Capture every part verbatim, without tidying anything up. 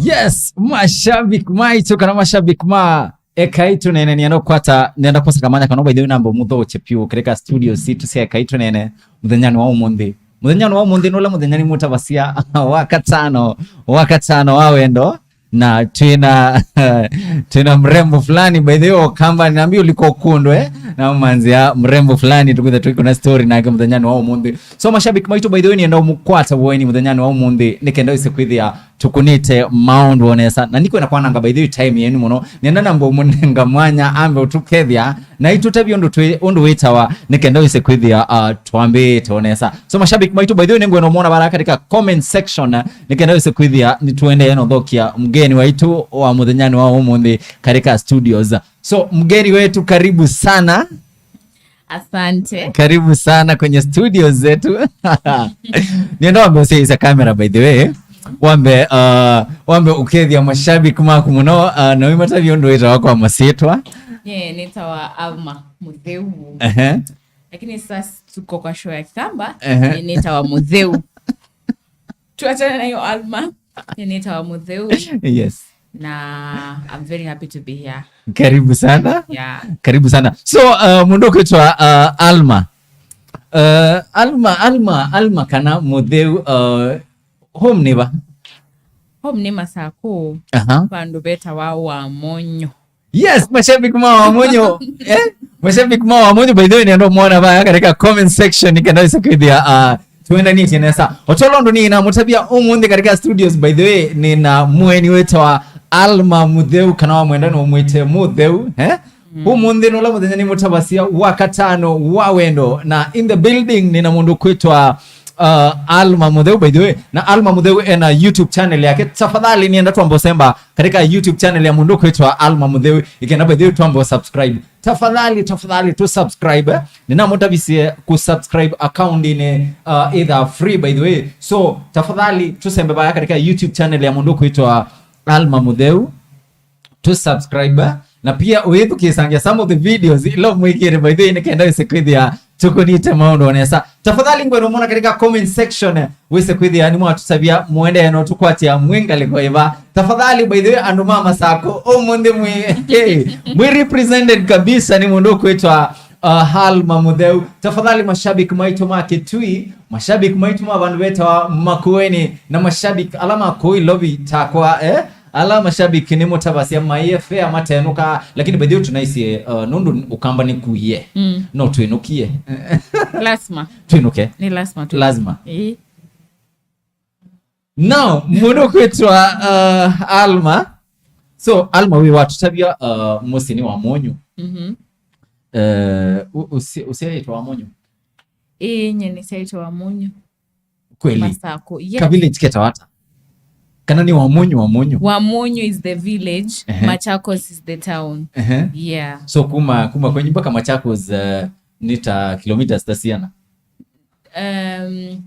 Yes, mashabiki maitũ kana mashabiki ma Ekai Tũneene, nĩenda kũkwata, nĩenda kũsaka manya kana by the way namba mũthokye piũ katika studio sitũ sya Ekai Tũneene mũthenyanĩ wa ũmũnthĩ. Mũthenyanĩ wa ũmũnthĩ nũla mũthenya nĩ mũtavasia wa katano, wa katano wa wendo. Na twĩna twĩna mrembo fulani by the way, Okamba, nambia uliko kundwe na manzia mrembo fulani tukwitha twikuna story nake mũthenyanĩ wa ũmũnthĩ. So mashabiki maitũ, by the way, nĩenda ũmũkwata woeni mũthenyanĩ wa ũmũnthĩ nĩkenda wĩse kwĩthĩa tũkũnĩte maũndũ o nesa. Na nĩkwenda kwananga by the way time yenu mũno. Nĩenda namba ũmũnenga mwanya ambe ũtũkethya na itũtavye ũndũ twĩ, ũndũ wĩtawa nĩkenda wĩse kwĩthĩa, uh, twambĩĩte o nesa. So mashabiki maitũ, by the way, nĩngwenda ũmwona vala katika comment section, uh, nĩkenda wĩse kwĩthĩa nĩtũendee na ũthokia mgeni waitũ wa mũthenyanĩ wa ũmũnthĩ katika studios. So mgeni wetu, karibu sana. Asante. Karibu sana kwenye studio zetu. Nienda wambe usiaisa kamera, by the way. Wambe, uh, wambe ũkethya mashabiki maku mũno, uh, na wĩmatavye ũndũ wĩtawa kwa masitwa. Yeah, nĩtawa Alma Mutheu. Ehe. Lakini sasa tuko kwa show ya Kikamba, ehe, nĩtawa Mutheu. Tuachane na hiyo Alma. Nĩtawa Mutheu. Yes. Na I'm very happy to be here. Karibu sana. Yeah. Karibu sana. So, uh, mũndũ ũkwĩtwa, uh, Alma. Uh, Alma, Alma, Alma kana Mutheu, uh, home nĩ va? Home nĩ Masakũ. Aha. Vandũ vetawa Wamonyo. Yes, mashabiki ma Wamonyo. Eh? Mashabiki ma Wamonyo, by the way, nĩenda mwona vaya katika comment section, nĩkenda wĩse kwĩthĩa, uh, tũendanĩtye nesa. Otolo ũndũ nĩnamũtavya ũmũnthĩ katika studios, by the way, nĩna mũeni wĩtawa Alma Mutheu, kana wamwenda no mwĩte Mutheu, eh? Mm. Ũmũnthĩ nũla mũthenya nĩ mũtavasia wa katano wa wendo, na in the building nĩna mũndũ kwĩtwa, uh, Alma Mutheu, by the way. Na Alma Mutheu ena YouTube channel yake. Tafadhali nĩenda twambe ũsemba katika YouTube channel ya mũndũ kwĩtwa Alma Mutheu. Ĩkenda by the way twambe subscribe. Tafadhali, tafadhali tu subscribe, eh. Nĩnamũtavisye ku subscribe account-inĩ, uh, either free, by the way. So, tafadhali tusembe vaya katika YouTube channel ya mũndũ kwĩtwa Alma Mutheu. Tu subscribe, eh. Na pia ũyĩthukĩĩsangya some of the videos ila mwĩkĩte, by the way, nĩkenda wĩse kwĩthĩa tũkũnĩte maũndũ o nesa. Tafadhali ngwenda ũmwona katika comment section, eh, wĩse kwĩthĩa nĩmwatũtavya mũendee no tũkwatĩa mwĩ ngalĩko ĩva. Tafadhali, by the way, andũ ma Masakũ, ũmũnthĩ mwĩ, hey, mwĩ represented kabisa nĩ mũndũ ũkwĩtwa, uh, Alma Mutheu. Tafadhali, mashabiki maitũ ma Kitui, mashabiki maitũ ma vandũ vetawa Makueni, na mashabiki ala ma kũu Ilovi takwa, eh? Ala mashabiki nĩ mũtavasya maĩ fare matenũka, lakini by the way tũnaisye, uh, nũndũ Ũkamba nĩkuie. Mm. No twĩnũkie. Lazima. Twĩnũke. Nĩ lazima tu. Lazima. Ĩĩ. Now, mũndũ kwĩtwa, uh, Alma. So, Alma, wĩ watũtavya, uh, mũsyĩ nĩ Wamonyo. Mhm. Uh, ũ-, ũsya-, ũsyaĩtwe Wamonyo? Ĩĩ, nye nĩsyaĩtwe Wamonyo. Kweli? Masakũ, yes. Ka village ketawa ata? Kana nĩ Wamonyo, Wamonyo? Wamonyo is the village, ehe, Machakos is the town. Ehe. Yeah. So kuma, kuma kwenyu mpaka Machakos, uh, nĩ ta kilometers ta siana? Um,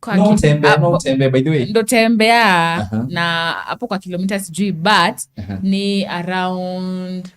kwa no ki-, utembea, no hapo utembea, by the way. Ndo tembea, aha, na hapo kwa kilomita sijui, but, aha, ni around,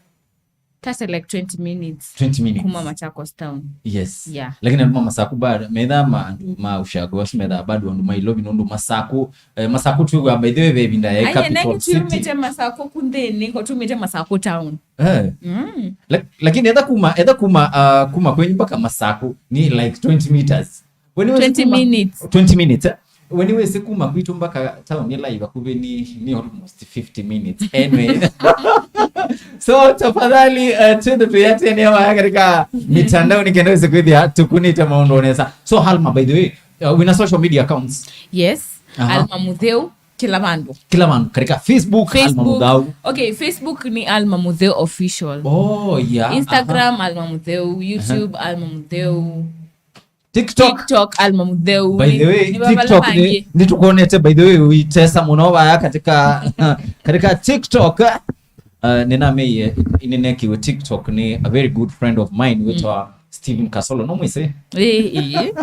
that's like twenty minutes. Twenty minutes. Kuma Machakos town. Yes. Yeah. Lakini andũ ma Masakũ bado, metha ma andũ ma Ushago, asu metha bado andũ ma Ilovi nũndũ Masakũ, eh, Masakũ tu wa, by the way, ve ĩvinda ya capital city. Tumĩte Masakũ kunthĩnĩ, ko tumĩte Masakũ town. Eh. Mm. Lak-, lakini etha kuma, etha kuma, uh, kuma kwenyu mpaka Masakũ ni like twenty meters. When you twenty kuma, minutes. Twenty minutes, eh? When you say kuma kwitũ mpaka town ĩla ĩ vakuvĩ ni, ni almost fifty minutes. Anyway. So, tafadhali, uh, twende tuyatenea maya katika mitandao nĩkenda wĩse kwĩthĩa tũkũnĩte maũndũ o nesa. So, Alma, by the way, uh, wĩna social media accounts? Yes. Aha. Alma Mutheu, kila vandũ. Kila vandũ, katika Facebook, Facebook. Alma Mutheu. Okay, Facebook ni Alma Mutheu Official. Oh, yeah. Instagram, aha, Alma Mutheu. YouTube, aha, Alma Mutheu. TikTok. TikTok, Alma Mutheu. By the way, ni, ni TikTok ni, ni tukuonete, by the way, uitesa mũno vaya katika, katika TikTok. Uh, nĩnamĩie, nĩnekiwe TikTok ni a very good friend of mine, mm, wĩtwa Steven Kasolo. No mwĩsĩ? Ĩĩ, ĩĩ.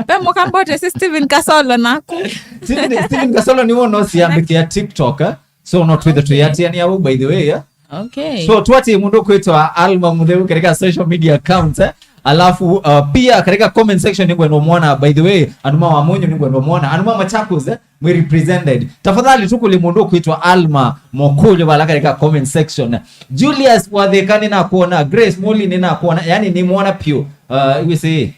Pe mũkamba ũtesĩ Steven Kasolo naku. Steven, Steven Kasolo nĩwe ũnosiambĩkĩa TikTok, eh? So, no twĩthe, okay, tũyatiania vau, by the way, yeah? Okay. So, twatie mũndũ kwĩtwa Alma Mutheu katika social media accounts, eh? Alafu uh, pia katika comment section nĩngwenda ũmwona, by the way, andũ ma Wamunyu nĩngwenda ũmwona, andũ ma Machakos eh, mwĩ represented. Tafadhali tukuli mũndũ ũkwĩtwa Alma Mokulyo vala katika comment section. Julius Watheka nĩnakuona, Grace Muli nĩnakuona, yani nĩmwona pyu. Uh, wĩsĩ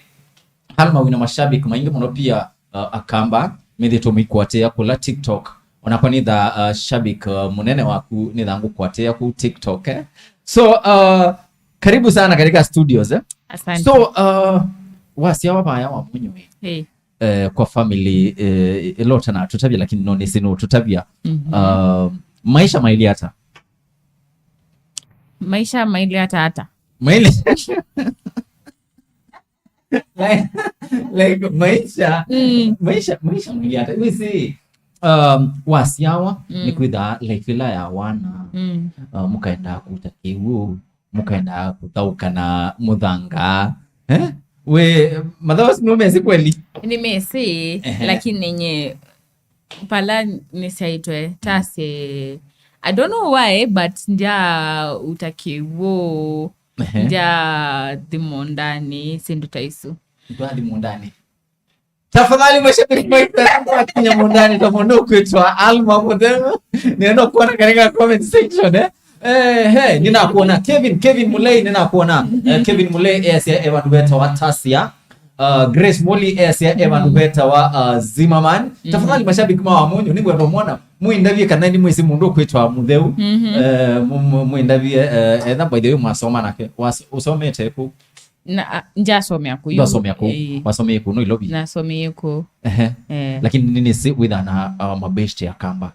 Alma wĩna mashabiki maingĩ mũno pia uh, Akamba mĩthĩtwo mĩikwatĩa kũla TikTok. Onakwa nĩ tha uh, shabiki uh, mũnene waku nĩ tha ngũkwatĩa ku TikTok eh? So uh, karibu sana katika studios eh? Asante. So uh, wasyawa vaya Wamunyu eh? Hey. Eh, kwa family eh, ĩla ũtanatũtavya lakini no nĩsĩ nũtũtavya Mhm. uh, maisha mailye ata? Maisha mailye ata ata? Mailye like, like maisha Mm. maisha maisha mailye ata wĩsĩ um, wasyawa Mm. nĩ kwĩthaa life ĩla ya wana Mm. uh, mũkaendaa kũta kĩw'ũ mũkaendaa kũthaũka na mũthanga eh? We mathaũ asu nũmesĩ kweli? Nĩmesĩ Ehe. Lakini nye pala nĩsyaĩtwe tasye, I don't know why but ndya ũta kĩw'ũ Ehe. Ndya thimo ndani syĩndũ ta isu. Ndwathi mũndani. Tafadhali mashabiki maitũ kinya mũndani ta mũndũ ũkwĩtwa Alma Mũtheu. Nĩenda kuona katika comment section eh. Eh, hey, nĩnakuona Kevin, Kevin Mulei nĩnakuona. Eh, Kevin Mulei easya evandu vetawa Tasia. Uh, Grace Moli easya evandu vetawa uh, Zimmerman. Tafadhali mashabiki ma Wamunyu nĩngwenda mwona mwĩndavye kana nĩ mwĩsĩ mũndũ ũkwĩtwa Mũtheu. Mhm. Eh, mu- mu- mwĩndavye eh, etha by the way mwasoma nake. Was- Usomete ku? Na ah, njasomea kũu. Ndwasomea kũu. Eh, Wasomea kũu Nairobi. Nasomie kũu. Ehe. Eh, Lakini nĩnĩsĩ wĩtha na uh, mabeshte Akamba.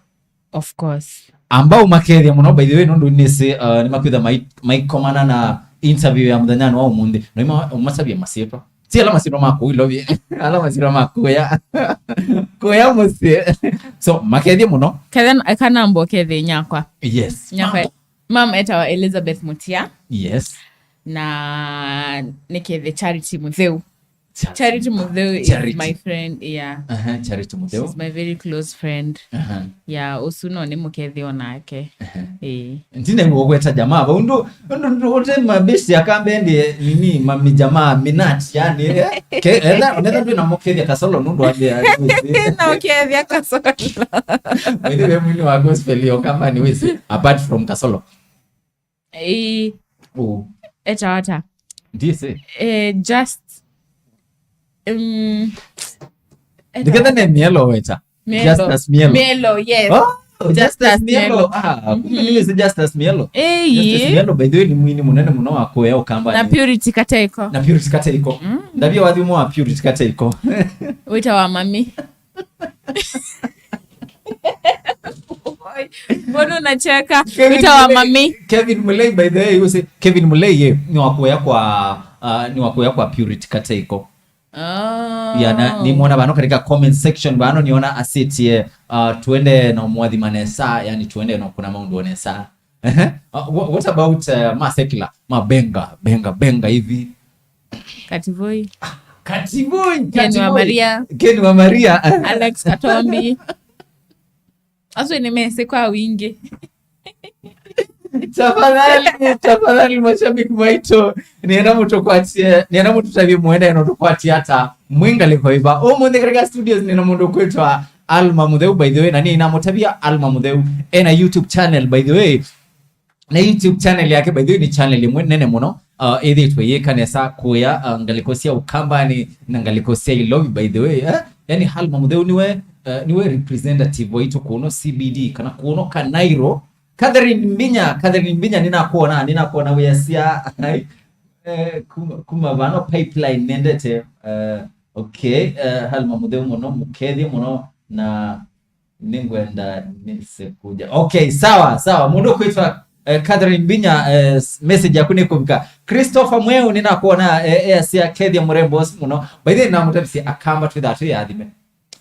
Of course. Ambao makethia mũno by the way nũndũ nĩnĩsĩ uh, nĩmakwĩtha mai- maikomana na interview ya mũthenyanĩ wa ũmũnthĩ. No ima- ũmasavia masyĩtwa. Si ala masyĩtwa ma kũu Nairobi. Ala masyĩtwa ma kũya. Kũya mũsyĩ. So makethia mũno. Kethe eka namba ũkethie nyakwa. Yes. Nyakwa. Mam etawa Elizabeth Mutia. Yes. Na nĩkethe Charity Mutheu. Charity. Charity Mutheu is Charity. My friend, yeah. Aha, Charity Mutheu. She's my very close friend. Aha. Yeah, ũsu no nĩ mũkethio nake. Eh. Ndine ngũgweta jamaa vau ndu ndu ndu ute mabeshte Akamba ndi nini mami jamaa Minat yani eh? Ke etha unetha ndwĩ na mũkethia Kasolo nũndũ wa ya Na ũkethia Kasolo. Wewe mwini wa gospel yo kama ni wisi apart from Kasolo. Eh, Oh. Etawata. D S A. Eh, just um, Ndiketha ne mielo weta. Mielo. Justus Mielo. Mielo, yes. Oh, Justus Justus Mielo. Mielo. Ah, kumbe ni wisi Justus Mielo. Eh, Justus Mielo by the way ni mwini mũnene mũno wa kũya Ũkamba. Na Purity Kateiko. Na Purity Kateiko. Ndavia wathi mwa Purity Kateiko. Wĩtawa mami. Mbona unacheka? Kevin Wĩtawa Mulei- mami. Kevin Mulei by the way, you say Kevin Mulei ye ni wa kũya kwa uh, ni wa kũya kwa Purity Kateiko. Oh. Ya na ni mwona vano katika comment section vano niona asitie uh, tuende na mwathi manesa, yani tuende na kuna maundu onesa. Ehe. Uh, wha- what about uh, masekila mabenga benga benga hivi? Kativoi. Kativoi, Ken wa Maria. Ken wa Maria. Alex Katombi. Asu nĩ mesĩ kwa wingi. Tafadhali, tafadhali mashabiki maitũ, nĩenda mũtũkwatie, nĩenda mũtũtavye mũenda ĩno tũkwatie ata mwĩ ngalĩko ĩva. Ũmũnthĩ katika studios nĩna mũndũ kwĩtwa Alma Mutheu by the way, na nĩnamũtavya Alma Mutheu ena YouTube channel by the way. Na YouTube channel yake by the way nĩ channel ĩmwe nene mũno uh, ĩthĩtwe yĩka nesa kũya uh, ngalĩko sya Ũkambani na ngalĩko sya Ilovi by the way eh? Yani Alma Mutheu niwe uh, niwe representative waitũ kũno C B D kana kũno Kanairo. Catherine Mbinya, Catherine Mbinya nĩnakuona, nĩnakuona wĩasya eh, kuma, kuma vano pipeline nendete uh, okay uh, Alma Mutheu mũno mũkethie mũno na nĩngwenda nĩse kuja. Okay, sawa sawa. Mũndũ kwĩtwa eh, Catherine Mbinya eh, s- message yaku nĩkũvika. Christopher Mweu nĩnakuona eh, easya kethia mũrembo ũsu mũno. By the way namũtavisye Akamba twĩthaa twĩ athime.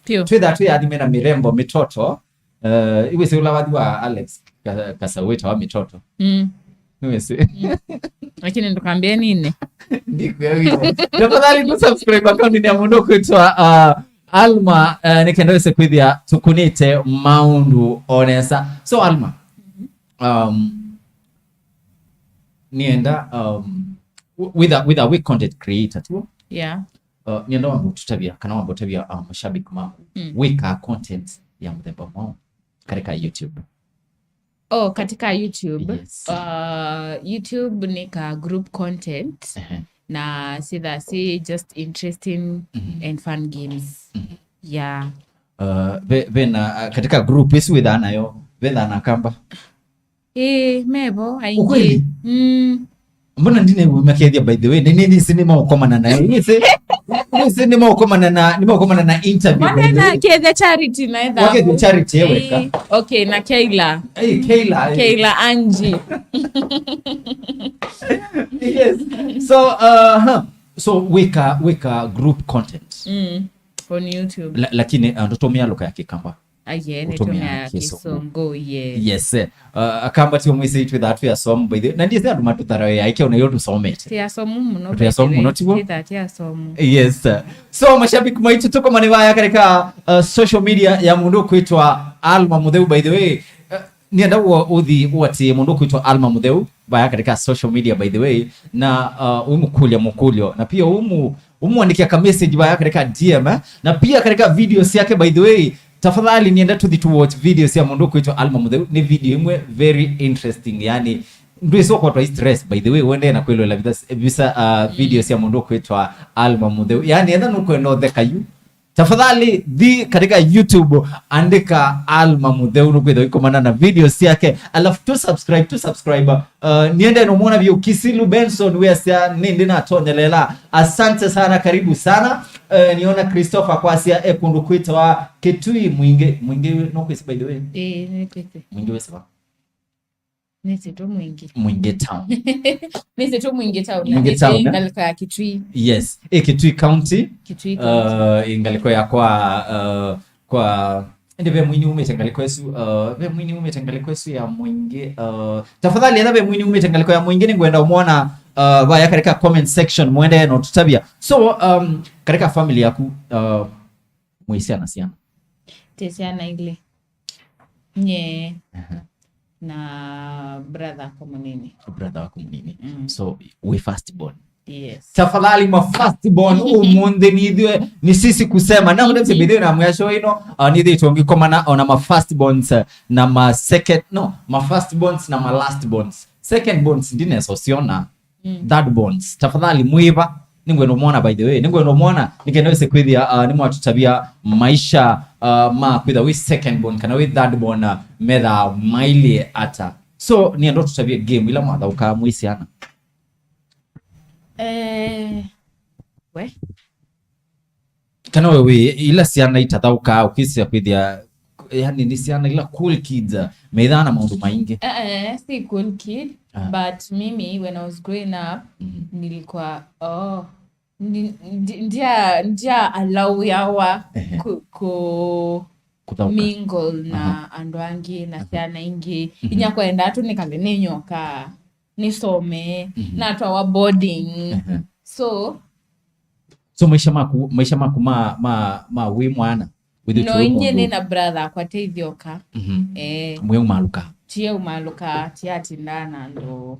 Pio. Twĩthaa twĩ athime na mĩrembo mĩtoto. Eh, iwĩsĩ ũla wathi wa Alex Ka- Kasau wĩtawa mĩtoto. Mm. Nĩwĩsĩ. Lakini ndũkambie nini. Ndikwĩw'e. Tafadhali tu subscribe account ya mũndũ kwĩtwa uh, Alma uh, nĩkenda wĩse kwĩthĩa tũkũnĩte maũndũ onesa. So Alma, um, nĩenda um, With a, with a weak content creator, tu. Yeah. Uh, nienda wambe ũtũtavya, kana wambe ũtavya, uh, mashabiki maku. Mm. Wĩkaa content ya mũthemba mwaũ katika YouTube? Oh, katika YouTube. Yes. Uh, YouTube nĩkaa group content. Ehe. Na sitha si just interesting and fun games. Yeah. Uh, ve, ve na, uh, katika group ĩsu wĩthaa nayo, vethaa na Akamba? Eh, mevo, aingĩ. Ukweli? Mm. Mbona ndinaigua makethia, by the way? Nĩ, nĩ, nĩsĩ nĩmaũkomana na, nĩsĩ, nĩsĩ nĩmaũkomana na, nĩmaũkomana na interview, by the way. Kethia Charity na etha. Wakethia Charity, ewe ka. Eh, okay, na Kayla. Hey, Kayla, eh. Kayla Angie. Yes. So, uh, huh. So, wĩka, wĩka group content. Mm. On YouTube. La, lakini, uh, ndũtũmĩa lũka ya Kĩkamba. Aye, Ũtũmĩa nĩtũmĩa Kĩsũngũ. Kĩsũngũ, yes. Yes, eh. Uh, Akamba tio mwĩsĩ itwĩthaa twĩ asomu, by the way. Na ndiĩsĩ andũ matũtharawe yaike ona yo tũsomete. Ti asomu mũno, Ti asomu by the mũno, way. Tiguo? Ti tha ti asomu. Yes, sir. So, mashabiki maitũ tũkomane vaya katika, uh, social media ya mũndũ ũkwĩtwa Alma Mũtheu, by the way. Uh, nienda ũo ũthi ũatĩe mũndũ ũkwĩtwa Alma Mũtheu vaya katika social media, by the way. Na, uh, ũimũkũlya mũkũlyo. Na pia ũmu, ũmũandĩkia ka message vaya katika D M, eh? Na pia katika video syake, by the way. Tafadhali nienda tũthi to watch video sya mũndũ ũkwĩtwa Alma Mũtheu. Nĩ video ĩmwe very interesting, yani, ndwĩsĩ ũkwatwa stress, by the way, wendee na kwĩlwela visa, visa, uh, video sya mũndũ ũkwĩtwa Alma Mũtheu. Yani, etha nũkwenda ũtheka yu, tafadhali thi katika YouTube, andĩka Alma Mũtheu, nũkwĩthwa ũikomana na video syake. Alafu tu subscribe, tu subscribe. Uh, niende nomwona vyũ Kisilu Benson, wĩasya nĩndĩ natonyelela. Asante sana, karibu sana. Uh, niona Christopher kwasya e kũndũ kwĩtawa Kitui, Mwingĩ. Mwingĩ nũkwĩsĩ, by the way? Eh, nĩkwĩsĩ. Mwingĩ wĩsĩ va? Nĩsĩ tu Mwingĩ. Mwingĩ town. Nĩsĩ tu Mwingĩ town. Mwingĩ town, eh? Ngalĩko ya Kitui. Yes. E Kitui County. Kitui County. Uh, e ngalĩko ya kwa, uh, kwa, ende ve mwini umĩte ngalĩko ĩsu, uh, ve mwini umĩte ngalĩko ĩsu ya Mwingĩ. Uh, tafadhali, etha ve mwini umĩte ngalĩko ya Mwingĩ, nĩngwenda ũmwona, uh, vaya katika comment section, mwende no tũtavya. So, um, katika family yaku, uh, mwĩ syana siana? Tĩ syana ilĩ. Nye Aha. Na brother kwa mũnini. Brother waku mũnini. Mm. So, wĩ first born. Yes. Tafadhali, ma first born ũmũnthĩ nĩ ithuĩ, ni sisi kusema. Na ũndũ msebithio na mwasho ino, uh, nĩ ithuĩ tũngĩkomana ona ma first borns, uh, na ma second, no, ma first borns na ma last borns. Second borns ndinesa ũsiona. Mm. Third borns. Tafadhali, mwĩva. Nĩngwenda ũmwona, by the way. Nĩngwenda ũmwona, nĩkenda wĩse kwĩthĩa, uh, nĩmwatũtavya maisha, uh, ma kwĩtha wĩ second born kana wĩ third born, uh, methaa mailyĩ ata. So, nĩenda ũtũtavye game ila mwathaũkaa mwĩ syana. Eh, we. Kana we wĩ ila syana itathaũkaa, ũkĩsya kwĩthĩa, yani, nĩ syana ila cool kids, uh, methaa na maũndũ maingĩ. Eh, eh, si cool kid, Ah. But mimi, when I was growing up, Mhm. Nilikuwa, oh, ni- ndi- ndia ndia alauyawa Ehe. ku, ku Kũthaũka. Mingle na Aha. Andũ angĩ na Aha. Syana ingĩ. Mhm. Inya kwenda tu nĩkale nĩnyoka nĩsome, Mhm. Natwawa boarding. Ehe. So, So, maisha maku, maisha maku ma, ma, ma wĩ mwana, wĩthĩtwe No, wĩ inye mũndũ. Nĩ na brother akwa teithioka. Mhm. Eh, Mweũmalũka. Tie umalũka, tie atindaa na andũ.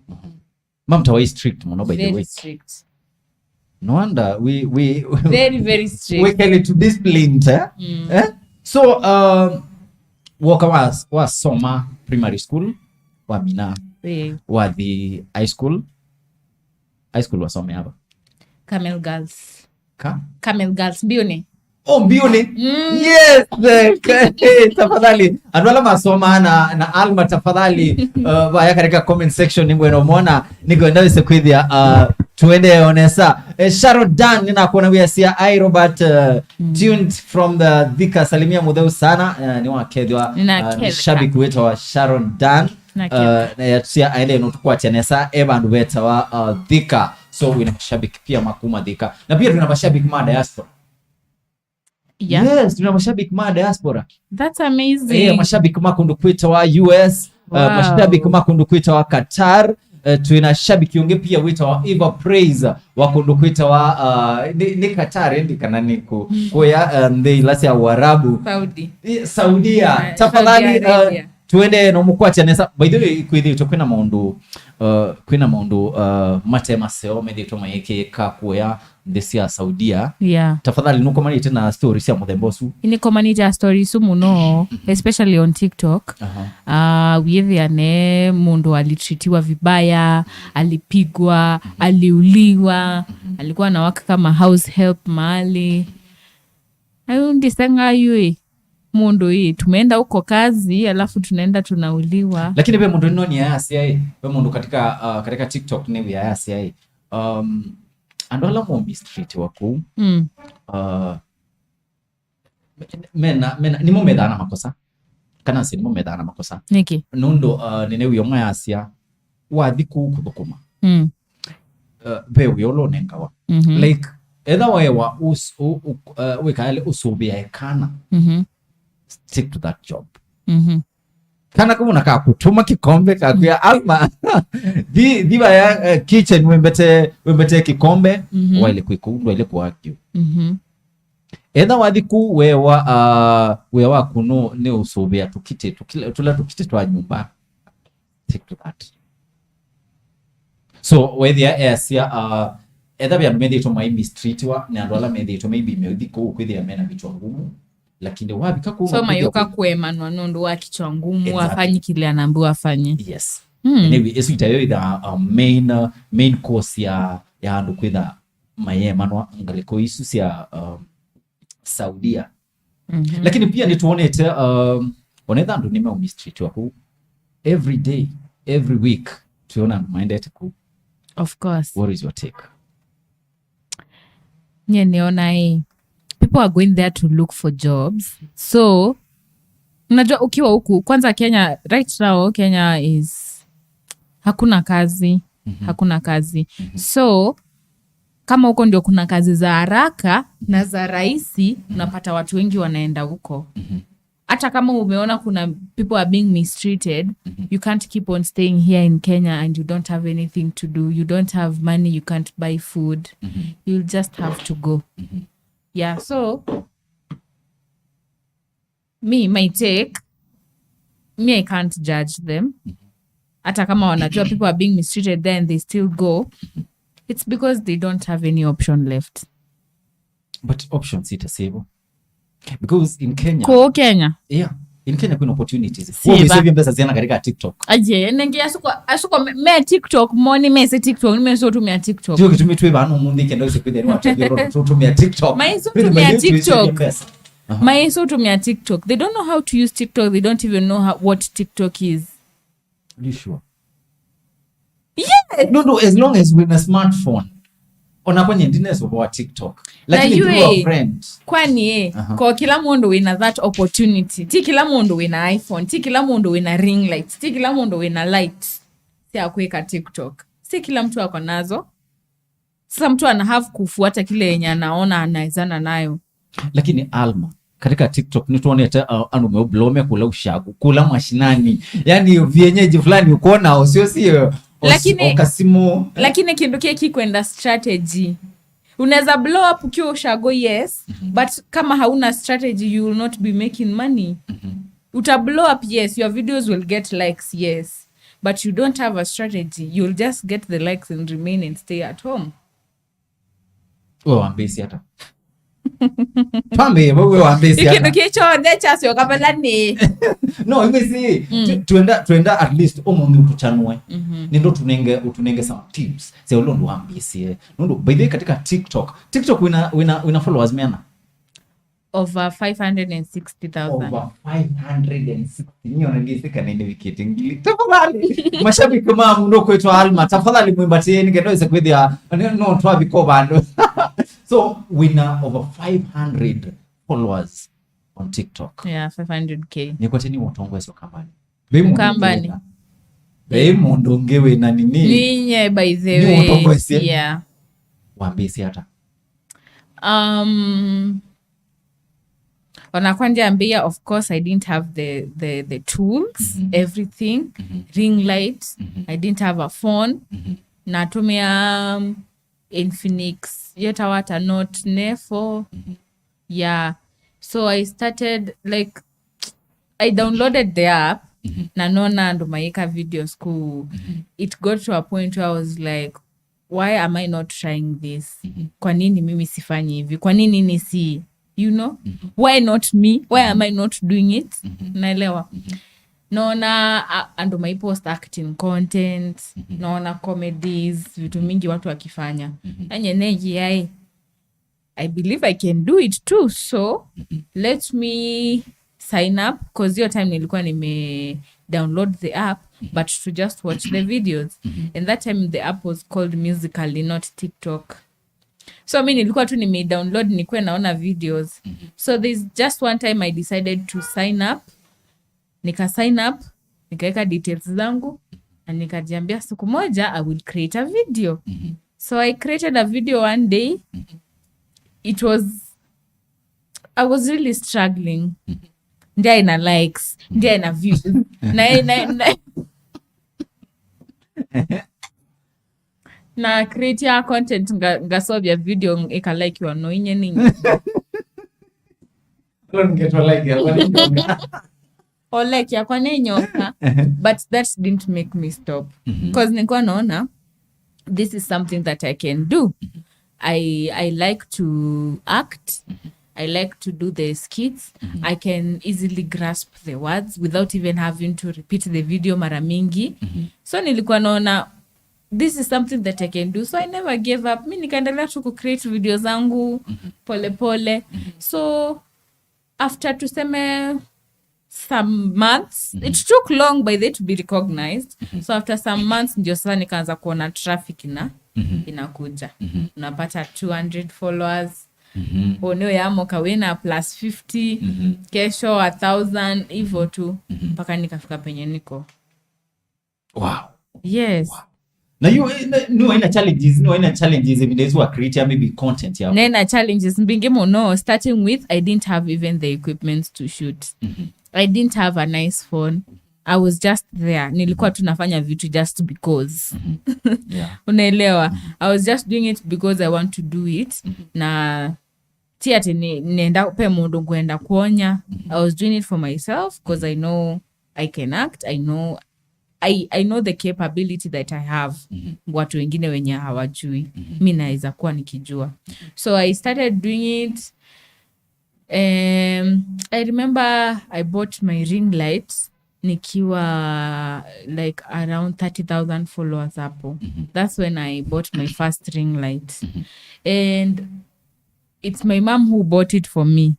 Mam tawai strict mũno, by the Very way. Strict. No wonder we, we, Very, very strict. We kele to disciplined, eh? Mm. Eh? So, um, woka wa, wasoma primary school, wamina, Eh, wathi high school. High school wasome hapa. Camel Girls. Ka? Camel Girls, Mbiuni. Oh, Mbiuni. Mm. Yes, eh, ka- eh, tafadhali. Andũ ala masomaa na, na Alma, tafadhali, uh, vaya katika comment section nĩngwenda ũmwona, nĩngwenda wĩse kwĩthĩa, uh, tuende onesa. Eh, Sharon Dan, nĩnakuona wĩasya, "Hi, Robert, uh, tuned from the Thika, salimia Mũtheu sana." Eh, nĩwakethwa, uh, Nĩnaketheka. Shabiki wĩtawa Sharon Dan. Naketheka. Uh, na yatia aende no tũkwatya nesa, e vandũ vetawa, uh, Thika. So, wĩna mashabiki pia makuma Thika. Na pia tuna mashabiki ma diaspora. Yeah. Yes, tuna mashabiki ma diaspora. That's amazing. Eh, mashabiki ma kũndũ kwĩtawa U S, uh, Wow. Mashabiki ma kũndũ kwĩtawa Qatar. Uh, twĩna shabiki ũngĩ pia wĩtawa Eva Praise wa kũndũ kwĩtawa, uh, nĩ, nĩ Qatar, ĩndĩ kana nĩ kũ, kũya, uh, nthĩ ila sya Uarabu. Saudi. Eh, Saudia. Eh, Tafadhali, Saudi Arabia. Uh, Tuendee na ũmũkwatya nesa. By the way, kwĩthĩĩtwe kwĩna maũndũ, uh, kwĩna maũndũ, uh, mate maseo methĩĩtwe mayĩkĩĩka kũya nthĩ sya Saudia. Yeah. Tafadhali, nũkomanĩte na story sya mũthemba ũsu? Nĩkomanĩte na story isu mũno, especially on TikTok. Aha. Uh, wĩthĩa ne mũndũ alitritiwa vibaya, alipigwa, aliuliwa, alikuwa na work kama house help mahali. Ayu ndisenga yu ĩ, mũndũ ĩ, tumeenda huko kazi, alafu tunaenda tunauliwa. Lakini ve mũndũ nĩnonie ayasya ĩ, ve mũndũ katika, uh, katika TikTok nĩ wĩa ayasya ĩ, um, andũ ala mo mistreatiwa kũu, mm, uh, mena, mena, nĩmo methaa na makosa. Kana si nĩmo methaa na makosa. Nĩkĩ? Nũndũ, uh, nĩnewie ũmwe ayasya, wathi kũu kũthũkũma. Mm. Uh, ve wĩa ũla ũnengawa. Mhm. Like, etha wewa us-, u-, u-, uh, wĩkaele ũsũvĩae kana, mhm, stick to that job. Mhm. Kana kau na kakũtũma kĩkombe kakwĩa, "Alma, thi, thi vaya, uh, kitchen wĩmbete, wĩmbete kĩkombe," mhm, waile kwĩka ũu, ndwaile kũargue. Mhm. Etha wathi kũu wewa, uh, wĩa waku nũ-, nĩ ũsũvĩa tũkitĩ, tũkila-, tũla tũkitĩ twa nyũmba. Stick to that. So, wethĩa easya, uh, etha ve andũ methĩĩtwe mai mistreatiwa nĩ andũ ala methĩĩtwe maybe meuthi kũu kwĩthĩa mena vichwa ngumu, lakini wavika kũu so no kwĩthĩa mayũka kwĩ- kũemanwa nũndũ wa kichwa ngumu, exactly, afanye kile anaambiwa afanye. Yes. Mm. Anyway, ĩsu itayo itha, uh, main, uh, main cause ya, ya andũ kwĩtha mayemanwa ngalĩko isu sya, um, Saudia. Mhm. Lakini pia nĩtwonete, um, onetha andũ nĩmeũmistreatiwa kũu. Every day, every week, twĩona andũ maendete kũu. Of course. What is your take? Nye niona ĩ, people are going there to look for jobs. So, unajua ukiwa huku, kwanza Kenya, right now, Kenya is, hakuna kazi. Mhm. Hakuna kazi. Mhm. So, kama huko ndio kuna kazi za haraka na za rahisi, mhm, unapata watu wengi wanaenda huko. Mhm. Hata kama umeona kuna people are being mistreated, mhm, you can't keep on staying here in Kenya and you don't have anything to do. You don't have money, you can't buy food. Mhm. You'll just have to go. Mhm. Yeah, so, me, my take, me, I can't judge them. Mhm. Hata kama wanajua people are being mistreated there and they still go, it's because they don't have any option left. But options itasebo. Because in Kenya, ko Kenya, yeah, in Kenya kuna opportunities. Siva. Wewe umesave pesa ziana katika TikTok. Aje, nenge asuko, asuko me, me TikTok, moni mese TikTok, ni mese utumia TikTok. Ndio kitumia tu bana munthi kenda usikwende ni watu ndio utumia TikTok. Maisu tumia TikTok. Aha. Maisu tumia TikTok. They don't know how to use TikTok. They don't even know how, what TikTok is. Are you sure? Yes. No, no, as long as we're in a smartphone. Ona kwenye ndinesi wa TikTok. Na lakini through a yue, friend. Kwani, eh, aha, kwa kila mũndũ wĩna that opportunity. Ti kila mũndũ wĩna iPhone, ti kila mũndũ wĩna ring light, ti kila mũndũ wĩna light sya kwĩka TikTok. Si kila mtu ako nazo. Sasa mtu ana have kufuata kile yenye anaona anawezana nayo. Lakini Alma, katika TikTok nĩtwonete, uh, andũ meũblome kũla ushago, kũla mashinani. Yani vienyeji fulani uko na osio sio, os-, lakini, okasimu. Lakini kĩndũ kĩĩ kĩkwenda strategy. Unaweza blow up ukiwa ushago, yes, mhm, but kama hauna strategy, you will not be making money. Mhm. Uta blow up, yes, your videos will get likes, yes, but you don't have a strategy, you'll just get the likes and remain and stay at home. We wambĩsye ata? Twambĩe, we, we wambĩsye ata? Kĩndũ kĩ kyonthe kyasyoka vala nĩ. No, imesi, mm, tu-, tuenda, tuenda at least ũmũnthĩ ũtũchanue. Mhm. Nĩndo tunenge, ũtunenge some tips. Sya ũlũ ndũ wambĩsye. Nũndũ, by the way, katika TikTok, TikTok wĩna, wĩna, wĩna followers meana? Over five hundred and sixty thousand. Over five hundred and sixty. Niona ndĩsĩ kana nĩvikĩte ngili. Tafadhali. Mashabiki ma mũndũ kwĩtwa Alma, tafadhali mwĩmbatĩeni nĩkenda wĩse kwĩthĩa, no, no twavika vandũ. So, wĩna over five hundred followers on TikTok. Yeah, five hundred K. Nĩkwateni ũtongoesyo kambani. Ve mũndũ Kambani. Ũngĩ wĩna. Ve mũndũ ũngĩ wĩna nini? Ninye, by the way. Nĩ ũtongoesye. Yeah. Wambĩsye ata? Um, ona kwa ndiambia, of course, I didn't have the, the, the tools, mhm, everything, mhm, ring light. Mhm. I didn't have a phone. Mhm. Natumia, um, Infinix, yetawa ata Note ne four. Mhm. Yeah. So I started, like, I downloaded the app, Mhm. Na nona andũ mayĩka videos kũu. Mhm. It got to a point where I was like, why am I not trying this? Mhm. Kwa nini mimi sifanyi hivi? Kwa nini nisi, you know? Mhm. Why not me? Why am I not doing it? Mhm. Naelewa. Mhm. Naona a- andũ maipost acting content, mhm, naona comedies, vitu mingi watu wakifanya. Mhm. Nanye negiai, I believe I can do it too, so, mhm, let me sign up, 'cause hiyo time nilikuwa nime download the app, mhm, but to just watch the videos. Mhm. And that time the app was called Musical.ly, not TikTok. So mi nilikuwa tu nime download, nikuwe naona videos. Mhm. So there's just one time I decided to sign up. Nika sign up, nikaweka details zangu, na nikajiambia siku moja I will create a video. Mhm. So I created a video one day. Mhm. It was, I was really struggling. Mhm. Ndia ina likes, ndia ina views. Na, na, na, na create ya content nga, ngasovya video ikalaikiwa no inye ninyi. Leo ningetwa like ya kwani nyoka. Or like ya kwani nyoka. But that didn't make me stop. Mhm. 'Cause nilikuwa naona this is something that I can do. I, I like to act. I like to do the skits. Mhm. I can easily grasp the words without even having to repeat the video mara mingi. Mhm. So nilikuwa naona this is something that I can do. So I never gave up. Mi nikaendelea tu ku create video zangu, mhm, pole pole. Mhm. So after, tuseme, some months, mhm, it took long by the way to be recognized. Mhm. So after some months ndio sasa nikaanza kuona traffic ina, mhm, inakuja. Mhm. Unapata two hundred followers. Mhm. Oneo yamo kawina plus fifty, mhm, kesho a thousand, hivyo tu, mhm, mpaka nikafika penye niko. Wow. Yes. Wow. Na you, eh, na- no, ina challenges, no, ina challenges if there's work create maybe content yako. Nena challenges mbingi muno, starting with, I didn't have even the equipment to shoot. Mhm. I didn't have a nice phone. I was just there. Nilikuwa tu nafanya vitu just because. Mhm. Yeah. Unaelewa? Mhm. I was just doing it because I want to do it. Mhm. Na ti ati ni nenda pe mundu ngwenda kuonya. Mhm. I was doing it for myself 'cause I know I can act. I know, I, I know the capability that I have. Mhm. Watu wengine wenye hawajui, mhm, mi naweza kuwa nikijua. Mhm. So I started doing it. Um, I remember I bought my ring light nikiwa, like, around thirty thousand followers hapo. Mhm. That's when I bought my first ring light. Mhm. And it's my mom who bought it for me,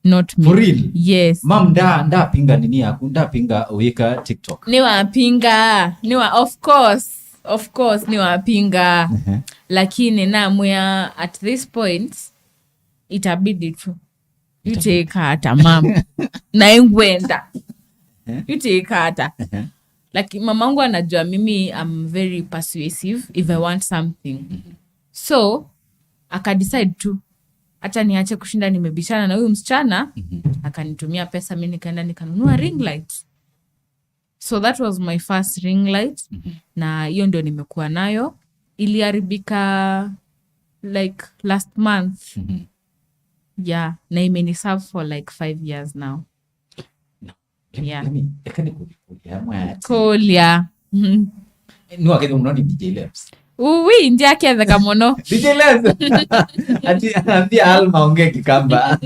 not me. For real? Yes. Mam, nda ndapinga nini yaku, ndapinga uika TikTok. Niwapinga, niwa, of course, of course niwapinga. Mhm. Lakini namwĩa at this point itabidi tu. Itabidi. Utaika hata mama. Na ingwenda. Eh? Utaika hata. Eh? Like, mamangu anajua mimi, I'm very persuasive if I want something. Mhm. So akadecide tu, hata niache kushinda nimebishana na huyu msichana. Mhm. Akanitumia pesa, mi nikaenda nikanunua ring light. So that was my first ring light. Mhm. Na hiyo ndio nimekuwa nayo. Iliharibika, like, last month. Mhm. Yeah, na imeniserve for, like, five years now. No. Let, yeah, let me, eka nĩkũlya mwa ati. Kũlya. Mhm. Nĩwakethwa mũno nĩ D J Leps. Uwi, ndiaketheka mũno. D J Leps. Ati, ambia Alma ongee Kikamba.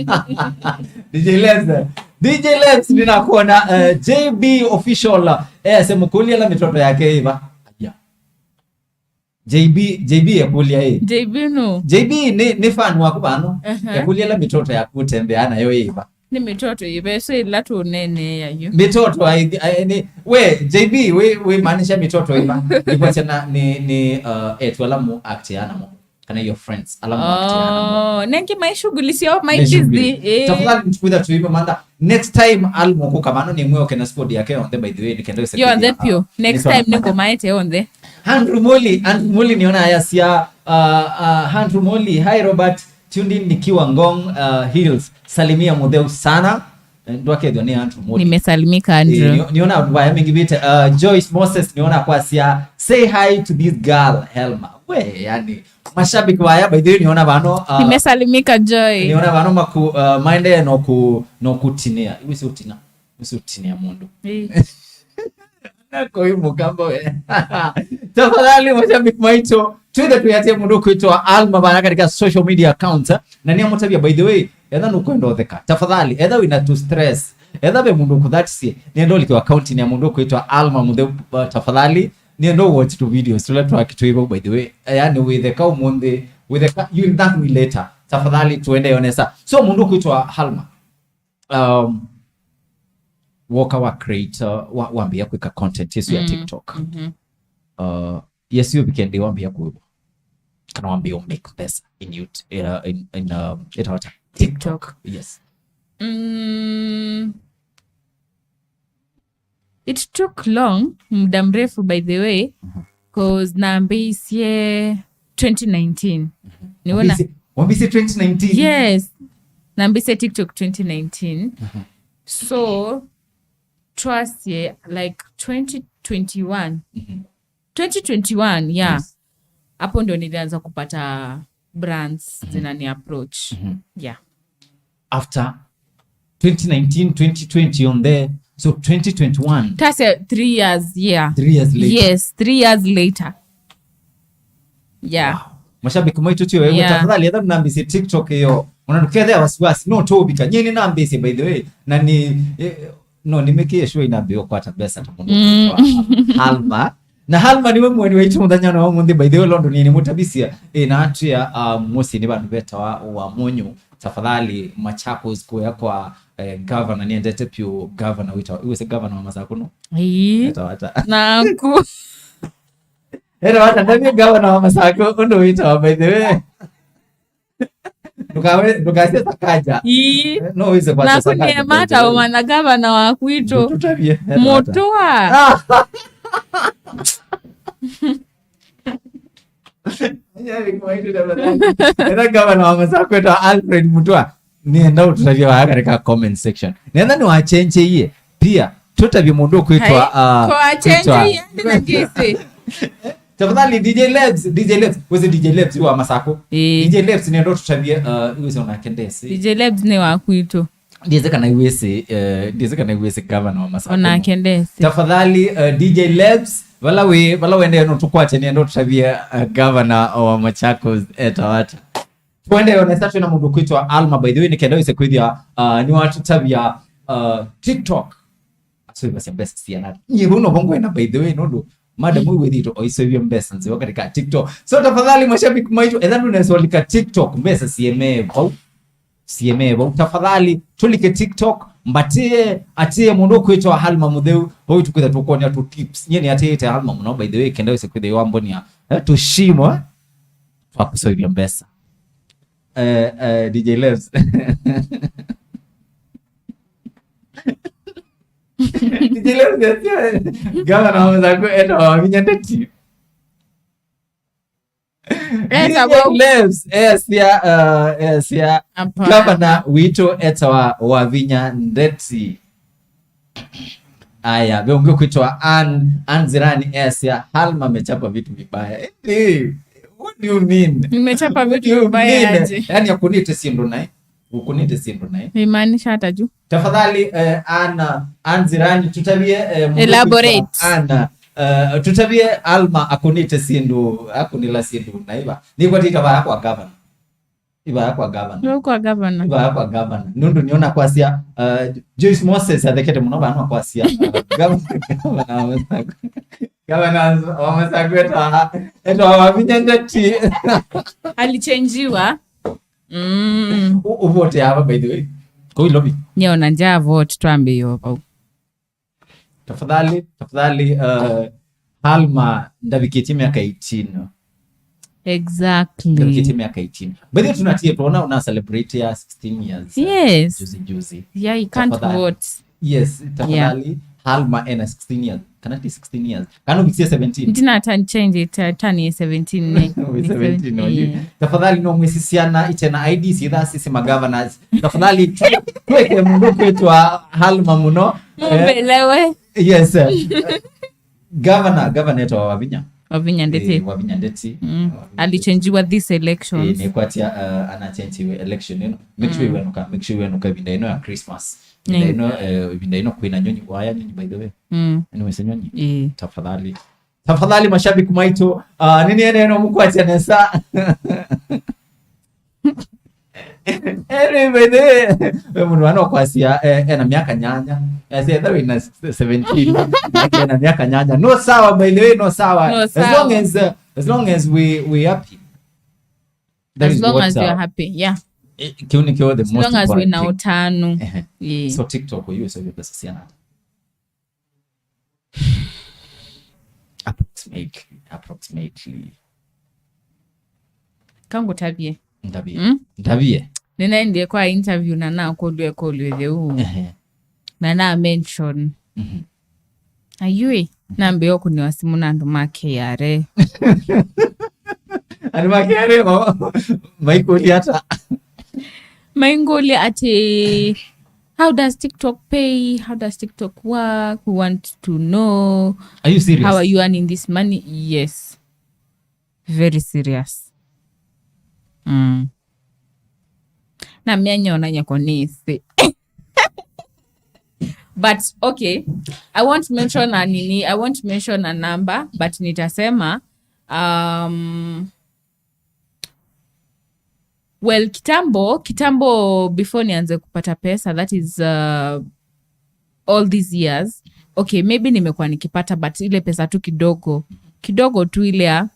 D J Leps. D J Leps, ninakuona, eh, J B Official. Eh, ase mũkũlya la mĩtoto yake ĩva. Aja. J B, J B ekũlya ĩ. J B no. J B nĩ, nĩ fan waku vano. Aha. Ekũlya la mĩtoto yaku ũtembea nayo ĩva. Nĩ mĩtoto ĩva ĩsu ĩla tũneenea yu? Mĩtoto ai, ai, nĩ, we, J B, we, we maanisha mĩtoto ĩva? Nĩkwasya na, nĩ, nĩ, uh, etu ala mu act namo. Kana your friends, ala mu act namo. Oh, nengi mai shughuli syao, mai busy. Mai shughuli. Eh. Tafadhali mtukuza tuive manda. Next time, Alma kũka vano nĩ mwĩoke na squad yake yonthe, by the way, nĩkenda yonthe piũ. Next time nĩngũmaete yonthe. Andrew Moli, Andrew Moli niona ayasya, uh, uh, Andrew Moli, hi Robert, tuned in nikiwa Ngong, uh, Hills. Salimia Mutheu sana. Eh, ndwakethwa nĩ Andrew Moli. Nimesalimika, Andrew. Eh, ni-, niona andũ vaya mengi vite, uh, Joyce Moses niona kwasya, say hi to this girl, Helma. We, yani, mashabiki vaya, by the way, niona vano, uh, nimesalimika, Joy. Niona vano maku, uh, maendee no ku-, no kutinia. Iwe si utina. Iwe si utinia mundu. Eh. Nako ĩ mũkamba we. Tafadhali, mashabiki maitũ, twĩthe tũyatie mũndũ kwĩtwa Alma vaya katika social media accounts, eh? Na nĩamũtavya, by the way, etha nũkwenda ũtheka, tafadhali, etha wĩna tu stress, etha ve mũndũ ũkũthatisye, nĩenda ũlike account ya mũndũ kwĩtwa Alma Mũtheu, uh, tafadhali, nĩenda watch tu videos tũla twake twĩ vau, by the way. Yani wĩtheka ũmũnthĩ, wĩtheka, you'll thank me later. Tafadhali, tuende yonesa. So, mũndũ kwĩtwa Alma, um, woka wa create, uh, wa, wambia kwĩka content ĩsu ya TikTok. Uh, yes, you weekend wambia kuiwa. Kana wambia make pesa in you, uh, in, in, um, ĩtawata TikTok. Yes. Mm, it took long, muda mrefu, by the way, 'cause nambĩisye twenty nineteen. Nĩwona? Wambĩisye, wambĩisye twenty nineteen? Yes. Nambĩisye TikTok twenty nineteen. So, twasye, like, twenty twenty-one. Twenty twenty-one, yeah. Yes. Hapo ndio nilianza kupata brands zinani approach. Yeah. After twenty nineteen, twenty twenty on there. So twenty twenty-one. Tase three years, yeah. Three years later. Yes, three years later. Yeah. Wow. Mashabiki maitũ tio, eh, yeah, tafadhali, etha nambĩsye TikTok ĩyo. Ona ndũkethĩa wasiwasi, no tũvika. Nyie nĩnambĩsye, by the way. Na nĩ, eh, no, nĩmĩkĩe sure inambĩwa kwata mbesa ta mũndũ kwĩtwa Alma. Na Halma nĩwe mũeni waitũ mũthenya wa ũmũnthĩ, by the way, London nĩ mũtavisya. Ĩ, na atwĩa, uh, mũsyĩ nĩ vandũ vetawa wa Mũnyũ. Tafadhali, Machakos, kũya kwa, eh, governor, nĩendete pyũ governor wĩtawa, iwĩsĩ governor wa Masakũ no? Ĩĩ. Etawa ata? Naku. Etawa ata, ndavye governor wa Masakũ, ũndũ wĩtawa, by the way. Ndũkawe-, ndũkasye Sakaja. Ii. Eh, no wĩse kwasya Sakaja, by the way. Naku nĩemata ũmanya gavana wa kwitũ. Mũtũtavye. Mũtũa. Ĩla gavana wa Masakũ etawa Alfred Mutua. Nĩenda ũtũtavye vaya katika comment section. Nenda nĩwachenjeie. Pia, tũtavye mũndũ kwĩtwa, ah, kwĩtwa. Tafadhali, D J Lebs, D J Lebs, wĩsĩ D J Lebs wa Masakũ. Ĩĩ. D J Lebs nĩenda ũtũtavye, uh, wĩsĩ onake ndesĩ. D J Lebs nĩ wa kwitũ. Ndiĩsĩ kana iwĩsĩ, eh, ndiĩsĩ kana iwĩsĩ gavana wa Masakũ. Onake ndesĩ. Tafadhali, uh, D J Lebs, vala wĩ, vala wendee no tũkwate nĩenda ũtũtavye, uh, gavana wa Machakos etawa ata. Twende yonesa twĩna mũndũ kwĩtwa Alma, by the way, nĩ kenda wĩse kwĩthĩa, uh, nĩwatũtavya, uh, TikTok. Asoivasya mbesa siana. Nyie vau novo ngwenda, by the way, nũndũ madam ũyũ wĩthĩtwe oisoivya mbesa nzeo katika TikTok. So tafadhali, mashabiki maitũ, etha ndũnesa ũlika TikTok, mbesa siemee vau. Siemee vau. Tafadhali, tũlike TikTok, mbatĩe, atĩe mũndũ kwĩtwa Halma Mũtheu, vau tũkwĩtha tũkwonia tũ tips. Nyie nĩatĩĩte Halma mũno, by the way, kenda wĩse kwĩthĩa wambonia, eh, tũshimo, eh, twa kũsoivya mbesa. Eh, eh, D J Lebs. D J Lebs, yes, yes. Gavana wa Masakũ etawa Wavinya Ndeti. Etawa D J Lebs, yes, yeah, uh, yes, yeah. Hapana. Gavana witũ etawa Wavinya Ndeti. Aya, ve ũngĩ ũkwĩtwa Ann, Ann Zirani esya, Halma amechapa vitu vibaya. Eh, what do you mean? Nimechapa vitu vibaya aje? What do you mean? Yani, akunĩte syĩndũ naĩ. Ũkunĩte syĩndũ naĩ. Imaanisha hata juu. Tafadhali, eh, Ann, Ann Zirani, tũtavye, eh, mũndũ kwĩtwa Ann, eh, tũtavye Halma akunĩte syĩndũ, akunĩla syĩndũ naĩ va. Nĩkwatĩka vaya kwa governor. Ivaya kwa gavana. Ndio kwa gavana. Ivaya kwa gavana. Nũndũ nĩona kwasya, uh, Joyce Moses athekete mũno vano kwasya, uh, gavana, gavana wa Masakũ. Gavana wa Masakũ etawa, etawa Wavinya Ndeti. Alichenjiwa. Mm. U-, uvote hapa, by the way. Kwa hiyo lobby. Nyeona nja vote twambe yo pau. Tafadhali, tafadhali, uh, Halma ndavikĩtye myaka eighteen. Exactly. Ndavikĩtye myaka eighteen. By the way, tunatie tuona una celebrate ya sixteen years. Yes. Juzi, juzi. Yeah, you can't vote. Tafadhali. Yes, tafadhali. Yeah. Halma ena sixteen years. Kana ti sixteen years. Kana uvisie seventeen. Ndina turn change it, uh, turn ye seventeen ne. Seventeen, no, yeah. Tafadhali no mwĩsĩ syana itena I D syĩtha sisi ma governors. Tafadhali tu-, tweke mũndũ kwĩtwa Halma mũno. Eh, mumbelewe. Yes, sir. Governor, governor etawa Wavinya. Wavinya Ndeti. Eh, Wavinya Ndeti. Mm. Wavinya Ndeti. Alichenjiwa this election. Eh, nĩkwatya, uh, anachenjiwe election ĩno. Make sure, mm, iwenuka, make sure iwenuka ĩvinda ĩno ya Christmas. Ĩvinda ĩno, eh, ĩvinda ĩno kwĩna nyonyi, waya nyonyi, by the way. Mm. Nĩwĩsĩ nyonyi? Ĩĩ. Tafadhali. Tafadhali, mashabiki maitũ, ah, nĩ nĩene no mũkwatya nesa. Anyway, by the way, we mũndũ ano kwasya, eh, ena miaka nyanya. Ese etha wĩna seventeen, ena miaka nyanya. No sawa, by the way, no sawa. No sawa. As long as, uh, as long as we, we happy. That is what, uh, As long as you are happy, yeah. Eh, kĩu nĩkyo the most important thing. As long as wĩna ũtanu. Ehe. Yeah. So TikTok ũyu ũseũvya mbesa siana ata? Approximately, approximately. Kangũtavye. Ndavie. Mm? Ndavie. Nĩnaendie kwa interview na nakũlw'a ĩkũlyo yĩu. Ehe. Na na mention. Mhm. Ayui, nambĩĩa kũnĩwa simũ na andũ ma K R A. Andũ ma K R A o, maikũlya ata? Maingũlya atĩ, "How does TikTok pay? How does TikTok work? We want to know." Are you serious? "How are you earning this money?" Yes. Very serious. Mm. Na mĩanya onany'a ko nĩsĩ. But okay, I won't mention a nini, I won't mention a number, but nitasema, um, well, kitambo, kitambo before nianze kupata pesa, that is, uh, all these years, okay, maybe nimekuwa nikipata, but ile pesa tu kidogo kidogo tu, ile ya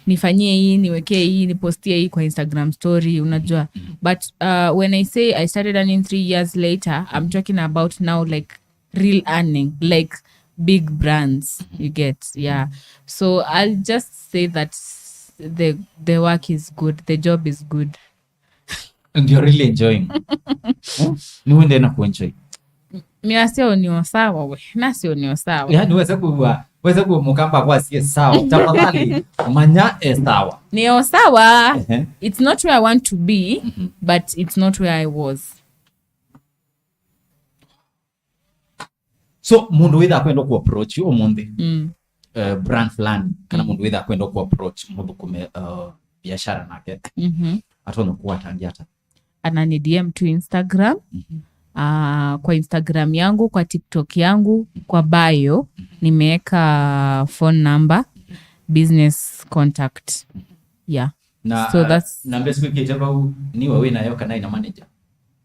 nifanyie hii, niwekee hii, nipostie hii kwa Instagram story, unajua. But, uh, when I say I started earning three years later, I'm talking about now, like, real earning, like, big brands, you get, yeah. So I'll just say that the, the work is good, the job is good. And you're really enjoying. Eh? Nĩwendee na kuenjoy. Nĩwasya nĩ o sawa we. Nasya nĩ o sawa. Yaani wese kuwa, wese kuwa Mũkamba kwa sie sawa. Tafadhali, manya e sawa. Nĩ o sawa. Ehe. It's not where I want to be, but it's not where I was. So, mũndũ wĩthaa kwenda ku approach ũmũnthĩ, mm, eh, brand fulani, kana, mm, mũndũ wĩthaa kwenda ku approach mũthũkũme, eh, biashara nake, mhm, atonya kũwatangĩa ata? Ana ni D M tu Instagram. Mhm. Ah, kwa Instagram yangu, kwa TikTok yangu, kwa bio, mhm, nimeweka phone number, business contact. Mhm. Yeah. Na, so, ah, that's namba ĩsu wĩkĩte vau, nĩwe wĩ nayo kana ĩna manager?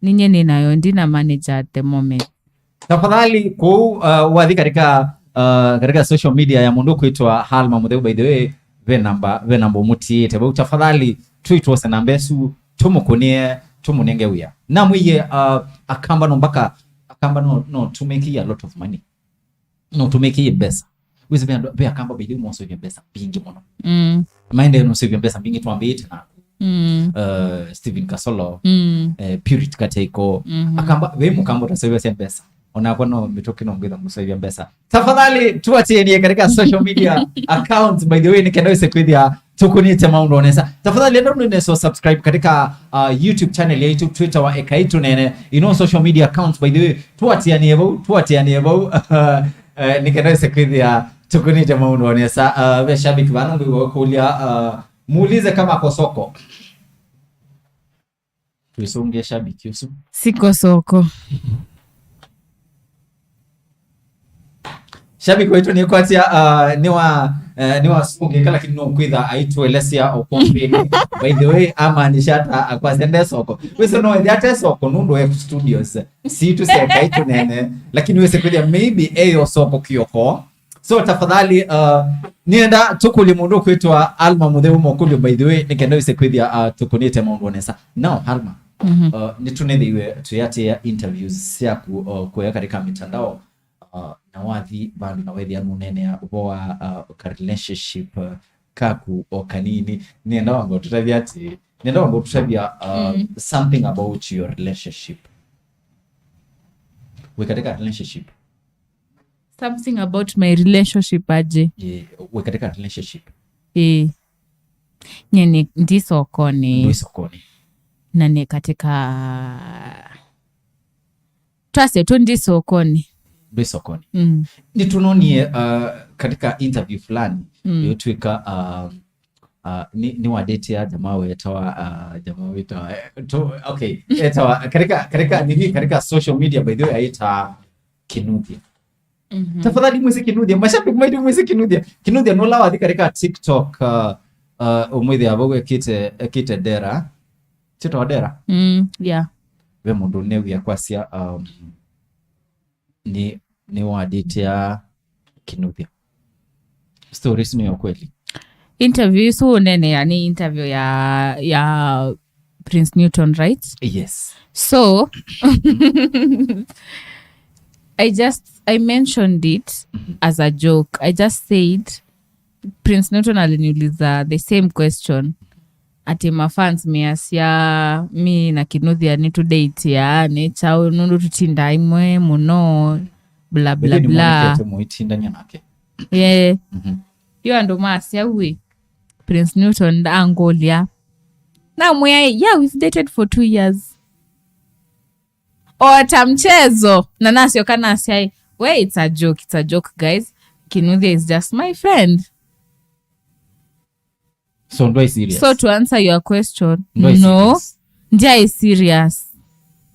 Ninyie nĩ nayo, ndina manager at the moment. Tafadhali, kũu, uh, wathi katika, uh, katika social media ya mũndũ kwĩtwa Halma Mũtheu, by the way, ve namba, ve namba ũmũtiĩte vau. Tafadhali, tweet ose namba ĩsu, tũmũkũnĩe, tũmũnenge wĩa. Namwĩie, uh, Akamba no mbaka, Akamba no, no to make a lot of money. No to make mbesa. Wĩsĩ ve andũ, ve Akamba by the way, moseũvya mbesa mbingĩ mũno. Mm. Maendee no ũseũvya mbesa mbingĩ twambĩĩte naku. Mm. Uh, Stephen Kasolo, mm, eh, Purity Kateiko. Mhm. Akamba, ve Mũkamba ũtaseũvasya mbesa. Onakwa no mĩtũkĩ no ngwĩtha ngũseũvya mbesa. Tafadhali, tuatĩanie katika social media accounts, by the way, nĩ kenda wĩse kwĩthĩa tũkũnĩte maũndũ o nesa. Tafadhali, enda ũnĩnĩe subscribe katika, uh, YouTube channel yaitũ, Twitter wa Ekai Tũneene. Ino social media accounts, by the way, tuatĩanie vau, tuatĩanie vau. Eh, nĩ kenda wĩse kwĩthĩa tũkũnĩte maũndũ o nesa. Uh, ve shabiki vano ngwĩw'a ũkũlya, uh, muulize kama ako soko. Twĩsũngĩe shabiki ũsu. Siko soko. Shabiki waitũ nĩkwatya, uh, nĩwa, uh, nĩwasũngĩka, lakini nũkwĩtha aitũelesya o kwa mbĩlĩ. By the way, amaanisha ata akwasya nde soko? Wĩsĩ no ĩthĩa ate soko nũndũ e studios. Si tũseka itũnene, lakini wĩsĩ kwĩthĩa maybe eyo soko kĩoko. So, tafadhali, uh, nĩenda tũkũlye mũndũ ũkwĩtwa Alma Mũtheu mokũlyo, by the way, nĩ kenda wĩse kwĩthĩa, uh, tũkũnĩte maũndũ o nesa. Now, Alma, mhm, uh, nĩtũnĩthĩiwe tũyatĩĩa interviews syaku, uh, kũya katika mitandao, uh, na wathi vandũ na wethĩa nũneenea ũvoo wa, uh, ka relationship, uh, kaku o kanini. Nĩenda wamba ũtũtavya atĩ, nĩenda wamba ũtũtavya, uh, mm, something about your relationship. Wĩ katika relationship? Something about my relationship aje? Eh, wĩ katika relationship? Eh. Nye nĩ, ndi sokoni. Ndwĩ sokoni. Na nĩ katika, twase tu ndi sokoni. Ndwĩ sokoni. Mm. Nĩtũnonie, uh, katika interview fulani, mm, yotwĩka, uh, Uh, ni, ni wadĩtĩa jamaa wetawa, uh, jamaa wetawa, eh, to, okay, etawa, katika, katika, nini, katika social media, by the way, aita Kinuthia. Mhm. Tafadhali mwĩsĩ Kinuthia, mashabiki maitũ mwĩsĩ Kinuthia. Kinuthia nũla wathi katika TikTok, uh, uh, ũmwĩthĩa vau ekĩte, ekĩte dera. Chito dera? Mm, yeah. Ve mũndũ newia kwasya, um, ni, ni wadĩtĩa Kinuthia. Stories ni ya kweli. Interview isu ũneenea ni interview ya, ya Prince Newton, right? Yes. So, I just, I mentioned it as a joke. I just said, Prince Newton aliniuliza the same question. Ati mafans measya mi na Kinuthia nĩ tũdate ya nĩ kyaũ nũndũ tũtindaa imwe mũno, bla, bla, bla. Mũitindania nake. Yeah. Mhm. Yo andũ masya we, Prince Newton angũlya. Namwĩa, yeah, we've dated for two years. O ta mchezo. Na nasyoka nasya, we, it's a joke, it's a joke, guys. Kinuthia is just my friend. So, ndwai serious? So, to answer your question, ndwai no, serious? Ndyaĩ serious.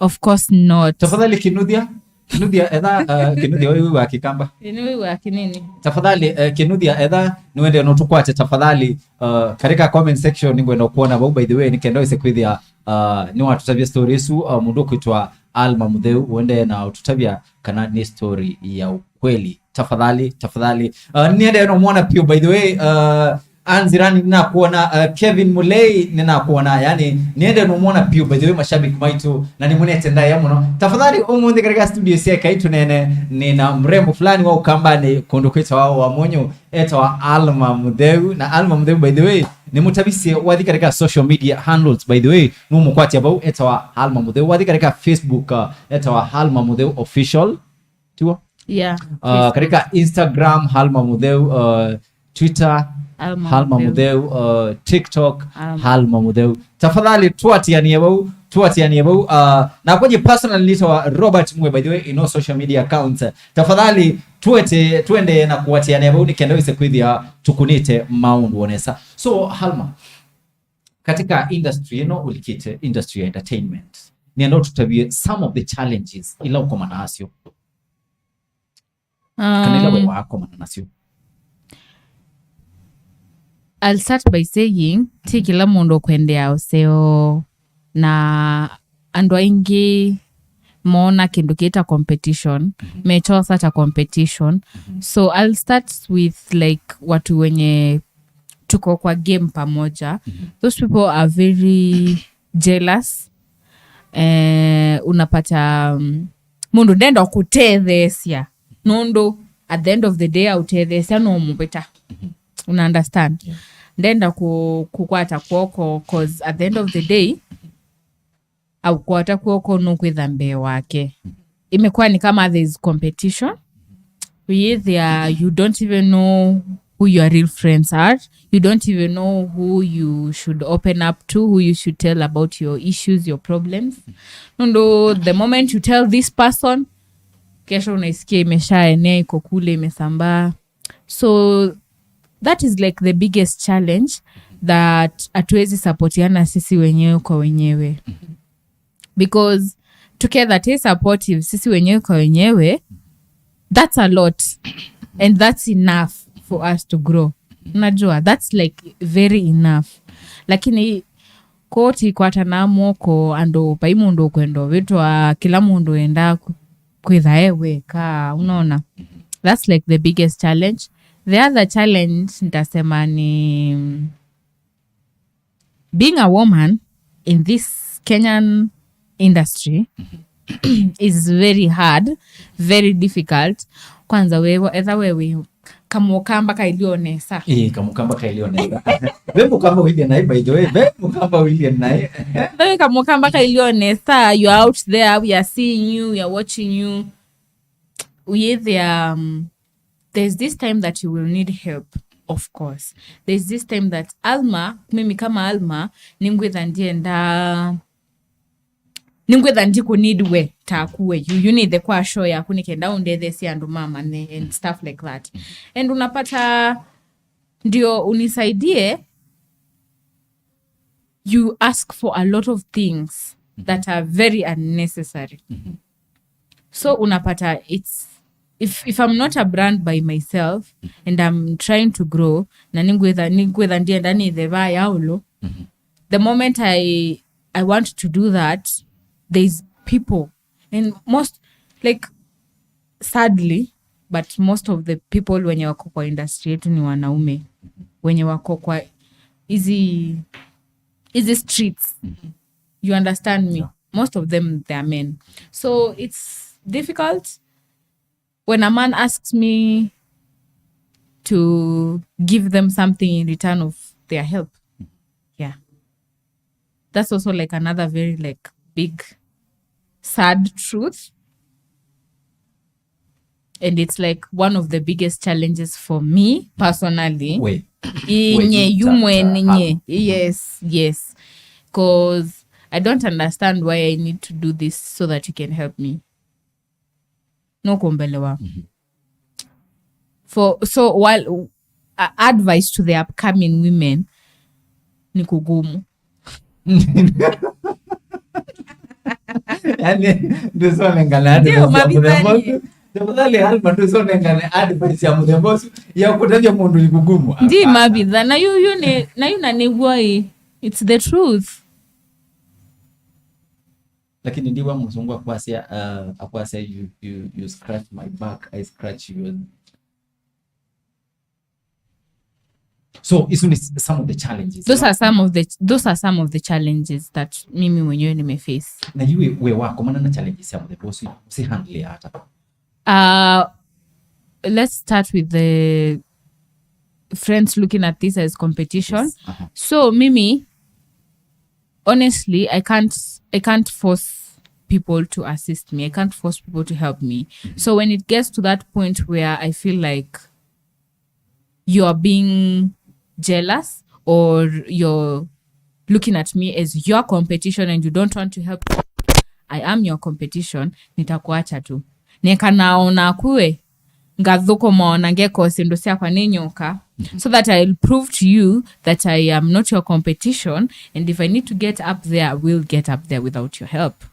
Of course not. Tafadhali Kinuthia, Kinuthia etha, uh, Kinuthia wewe wa Kikamba. Ni wewe wa kinini? Tafadhali, uh, Kinuthia etha, niwende no tukwate tafadhali, uh, katika comment section ningwenda kuona vau, by the way, nikenda wese kwithia, uh, ni watutavia story isu, uh, mundu kwitwa Alma Mutheu, uende na ututavia kana ni story ya ukweli. Tafadhali, tafadhali. Uh, niende no muona pio, by the way, uh, Anzirani ninakuona, uh, Kevin Mulei ninakuona, yani niende no muona pio, by the way, mashabiki maitu, na nimunete ndaya muno. Tafadhali, umunthi katika studio sya Kaitu Nene, nina mrembo fulani wa Ukambani, kundu kwitwa wa Wamunyu, etawa Alma Mutheu. Na Alma Mutheu, by the way, nimutavisye wathi katika social media handles, by the way, numukwatia vau, etawa Alma Mutheu. Wathi katika Facebook, uh, etawa Alma Mutheu Official. Tuo? Yeah. Uh, katika Instagram, Alma Mutheu, uh, Twitter, Alma Mutheu, uh, TikTok, Alma Mutheu. Tafadhali, tuatianie vau, tuatianie vau. Uh, na kwenye personal nitawa Robert Mwe, by the way, in all social media accounts. Tafadhali, tuete, tuende na kuatiania vau, nikenda wise kwithia tukunite maundu onesa. So, Alma, katika industry ino ulikite, industry ya entertainment, nienda ututavie some of the challenges ila ukoma nasyo. Kana ila we wakomana nasyo. I'll start by saying, ti kĩla mũndũ ũkwendea ũseo, na andũ aingĩ mona kĩndũ kĩta competition, mechosa ta competition. So I'll start with, like, watu wenye tuko kwa game pamoja. Those people are very jealous. Eh, unapata, mm, mũndũ ndenda kũtetheesya nũndũ at the end of the day autetheesya no mũvĩta. Una understand? Yeah. Ndenda ku-, kũkwata kwoko, 'cause at the end of the day aukwata kwoko nũkwĩtha mbee wake. Imekuwa ni kama there is competition. Wĩyĩthĩa you don't even know who your real friends are. You don't even know who you should open up to, who you should tell about your issues, your problems. Nũndũ the moment you tell this person, kesho unaisikia imeshaenea, iko kule, imesambaa. So that is, like, the biggest challenge, that hatuwezi supportiana sisi wenyewe kwa wenyewe. Because together, tuwe supportive sisi wenyewe kwa wenyewe, that's a lot. And that's enough for us to grow. Unajua, that's, like, very enough. Lakini koti kwatana moko, andũ vai mũndũ ũkwenda ũvĩtwa, kĩla mũndũ endaa ku-, kwĩtha e weka, unaona? That's, like, the biggest challenge. The other challenge nitasema ni being a woman in this Kenyan industry is very hard, very difficult. Kwanza we, etha we wĩ kamũkamba kailio nesa. Ĩĩ, kamũkamba kailio nesa. Ve mũkamba wĩlye naĩ, by the way, ve mũkamba wĩlye naĩ. Ve kamũkamba kailio nesa, you're out there, we are seeing you, we are watching you. Wĩyĩthĩa, um, there's this time that you will need help, of course. There's this time that Alma, mimi kama Alma, nĩngwĩtha ndienda, nĩngwĩtha ndikũ need we, taku we. You, you need the kwa show yaku nĩkenda ũndetheesye andũ mamanye and stuff like that. And unapata ndio unisaidie, you ask for a lot of things that are very unnecessary. So unapata it's, if, if I'm not a brand by myself and I'm trying to grow, na nĩngwĩtha, nĩngwĩtha ndienda nĩthe va yaũlũ, the moment I, I want to do that, there's people, and most, like, sadly, but most of the people wenye wako kwa industry yetu ni wanaume wenye wako kwa hizi, hizi streets. You understand me? Yeah. Most of them, they are men. So it's difficult when a man asks me to give them something in return of their help. Yeah. That's also, like, another very, like, big, sad truth. And it's, like, one of the biggest challenges for me personally. Wait. Inye, wait, you ta-, ta-, yumwenye. Yes, yes. 'Cause I don't understand why I need to do this so that you can help me. No kumbelewa. For, so while, uh, advice to the upcoming women ni kugumu. Yani, ndũsonengane advice ya mũthemba ũsu. Tafadhali, Alma, ndũsonengane advice ya mũthemba ũsu ya kũtavya mũndũ ni kugumu. Ndi mavitha. Na yu, yu ni, na yu na nĩw'o ĩ. It's the truth. Lakini ndiwa mũsũngũ akwasya, uh, akwasya, you, you, you scratch my back, I scratch yours. So isu ni some of the challenges. Those are some of the, those are some of the challenges that mimi mwenyewe nimeface. Na yu we, we wakomana na challenges ya mũthemba ũsu, si handle hata? Uh, let's start with the friends looking at this as competition. Yes. Uh-huh. So mimi, honestly, I can't, I can't force people to assist me. I can't force people to help me. So when it gets to that point where I feel like you are being jealous or you're looking at me as your competition and you don't want to help, I am your competition, nitakuacha tu. Neka naona kue ngathũkũma ona ngeko syĩndũ syakwa nĩ nyoka, so that I'll prove to you that I am not your competition, and if I need to get up there, I will get up there without your help.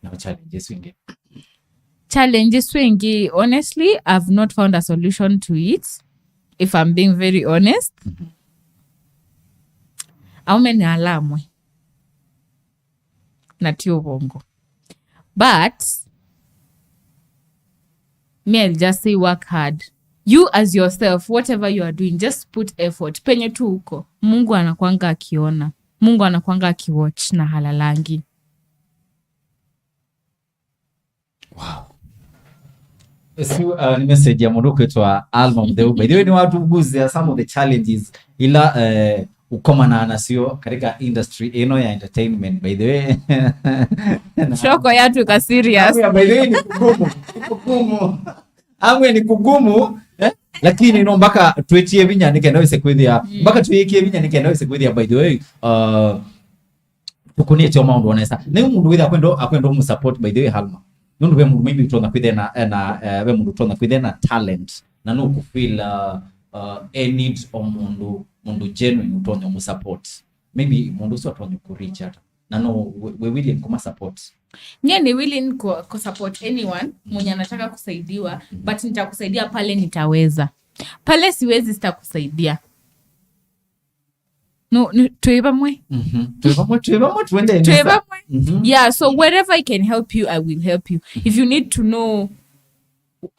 Na challenges wingĩ? Challenges wingĩ, honestly, I've not found a solution to it, if I'm being very honest. Aume nĩ ala amwe. Na ti ũvongo. But me, I'll just say work hard. You as yourself, whatever you are doing, just put effort. Penye tu uko, Mungu anakwanga akiona. Mungu anakwanga akiwatch na halalangi. Wow. Ĩsu, uh, nĩ message ya mũndũ ũkwĩtwa Alma Mutheu. By the way, nĩwatũguzia some of the challenges ila, uh, ũkomanaa nasyo katika industry ĩno ya entertainment, by the way. Shoko yatwĩka serious. Amwe, by the way, ni kugumu. Ni kugumu. Amwe ni kugumu, eh? Lakini no mpaka twĩtie vinya nĩ kenda wĩse kwĩthĩa. Mpaka twĩkie vinya nĩ kenda wĩse kwĩthĩa, by the way, uh, tũkũnĩtye o maũndũ o nesa. Na yu mũndũ wĩthĩa akwenda, akwenda ũmũsupport, by the way, Halma. Nũndũ ve mũndũ maybe ũtonya kwĩthĩa na, na, eh, ve mũndũ ũtonya kwĩthĩa na talent. Na no kũfeel, uh, uh, a need o mũndũ, mũndũ genuine ũtonya ũmũsupport. Maybe mũndũ ũsu atonya kũreach ata. Na no we, we willing kũma support. Nye ni willing ku, ku support anyone mwenye anataka kusaidiwa, but nitakusaidia pale nitaweza. Pale siwezi, sitakusaidia. No, no, twĩ vamwe. Mhm. Twĩ vamwe, twĩ vamwe, tuende twĩ nesa. Vamwe. Mhm. Yeah, so wherever I can help you, I will help you. If you need to know,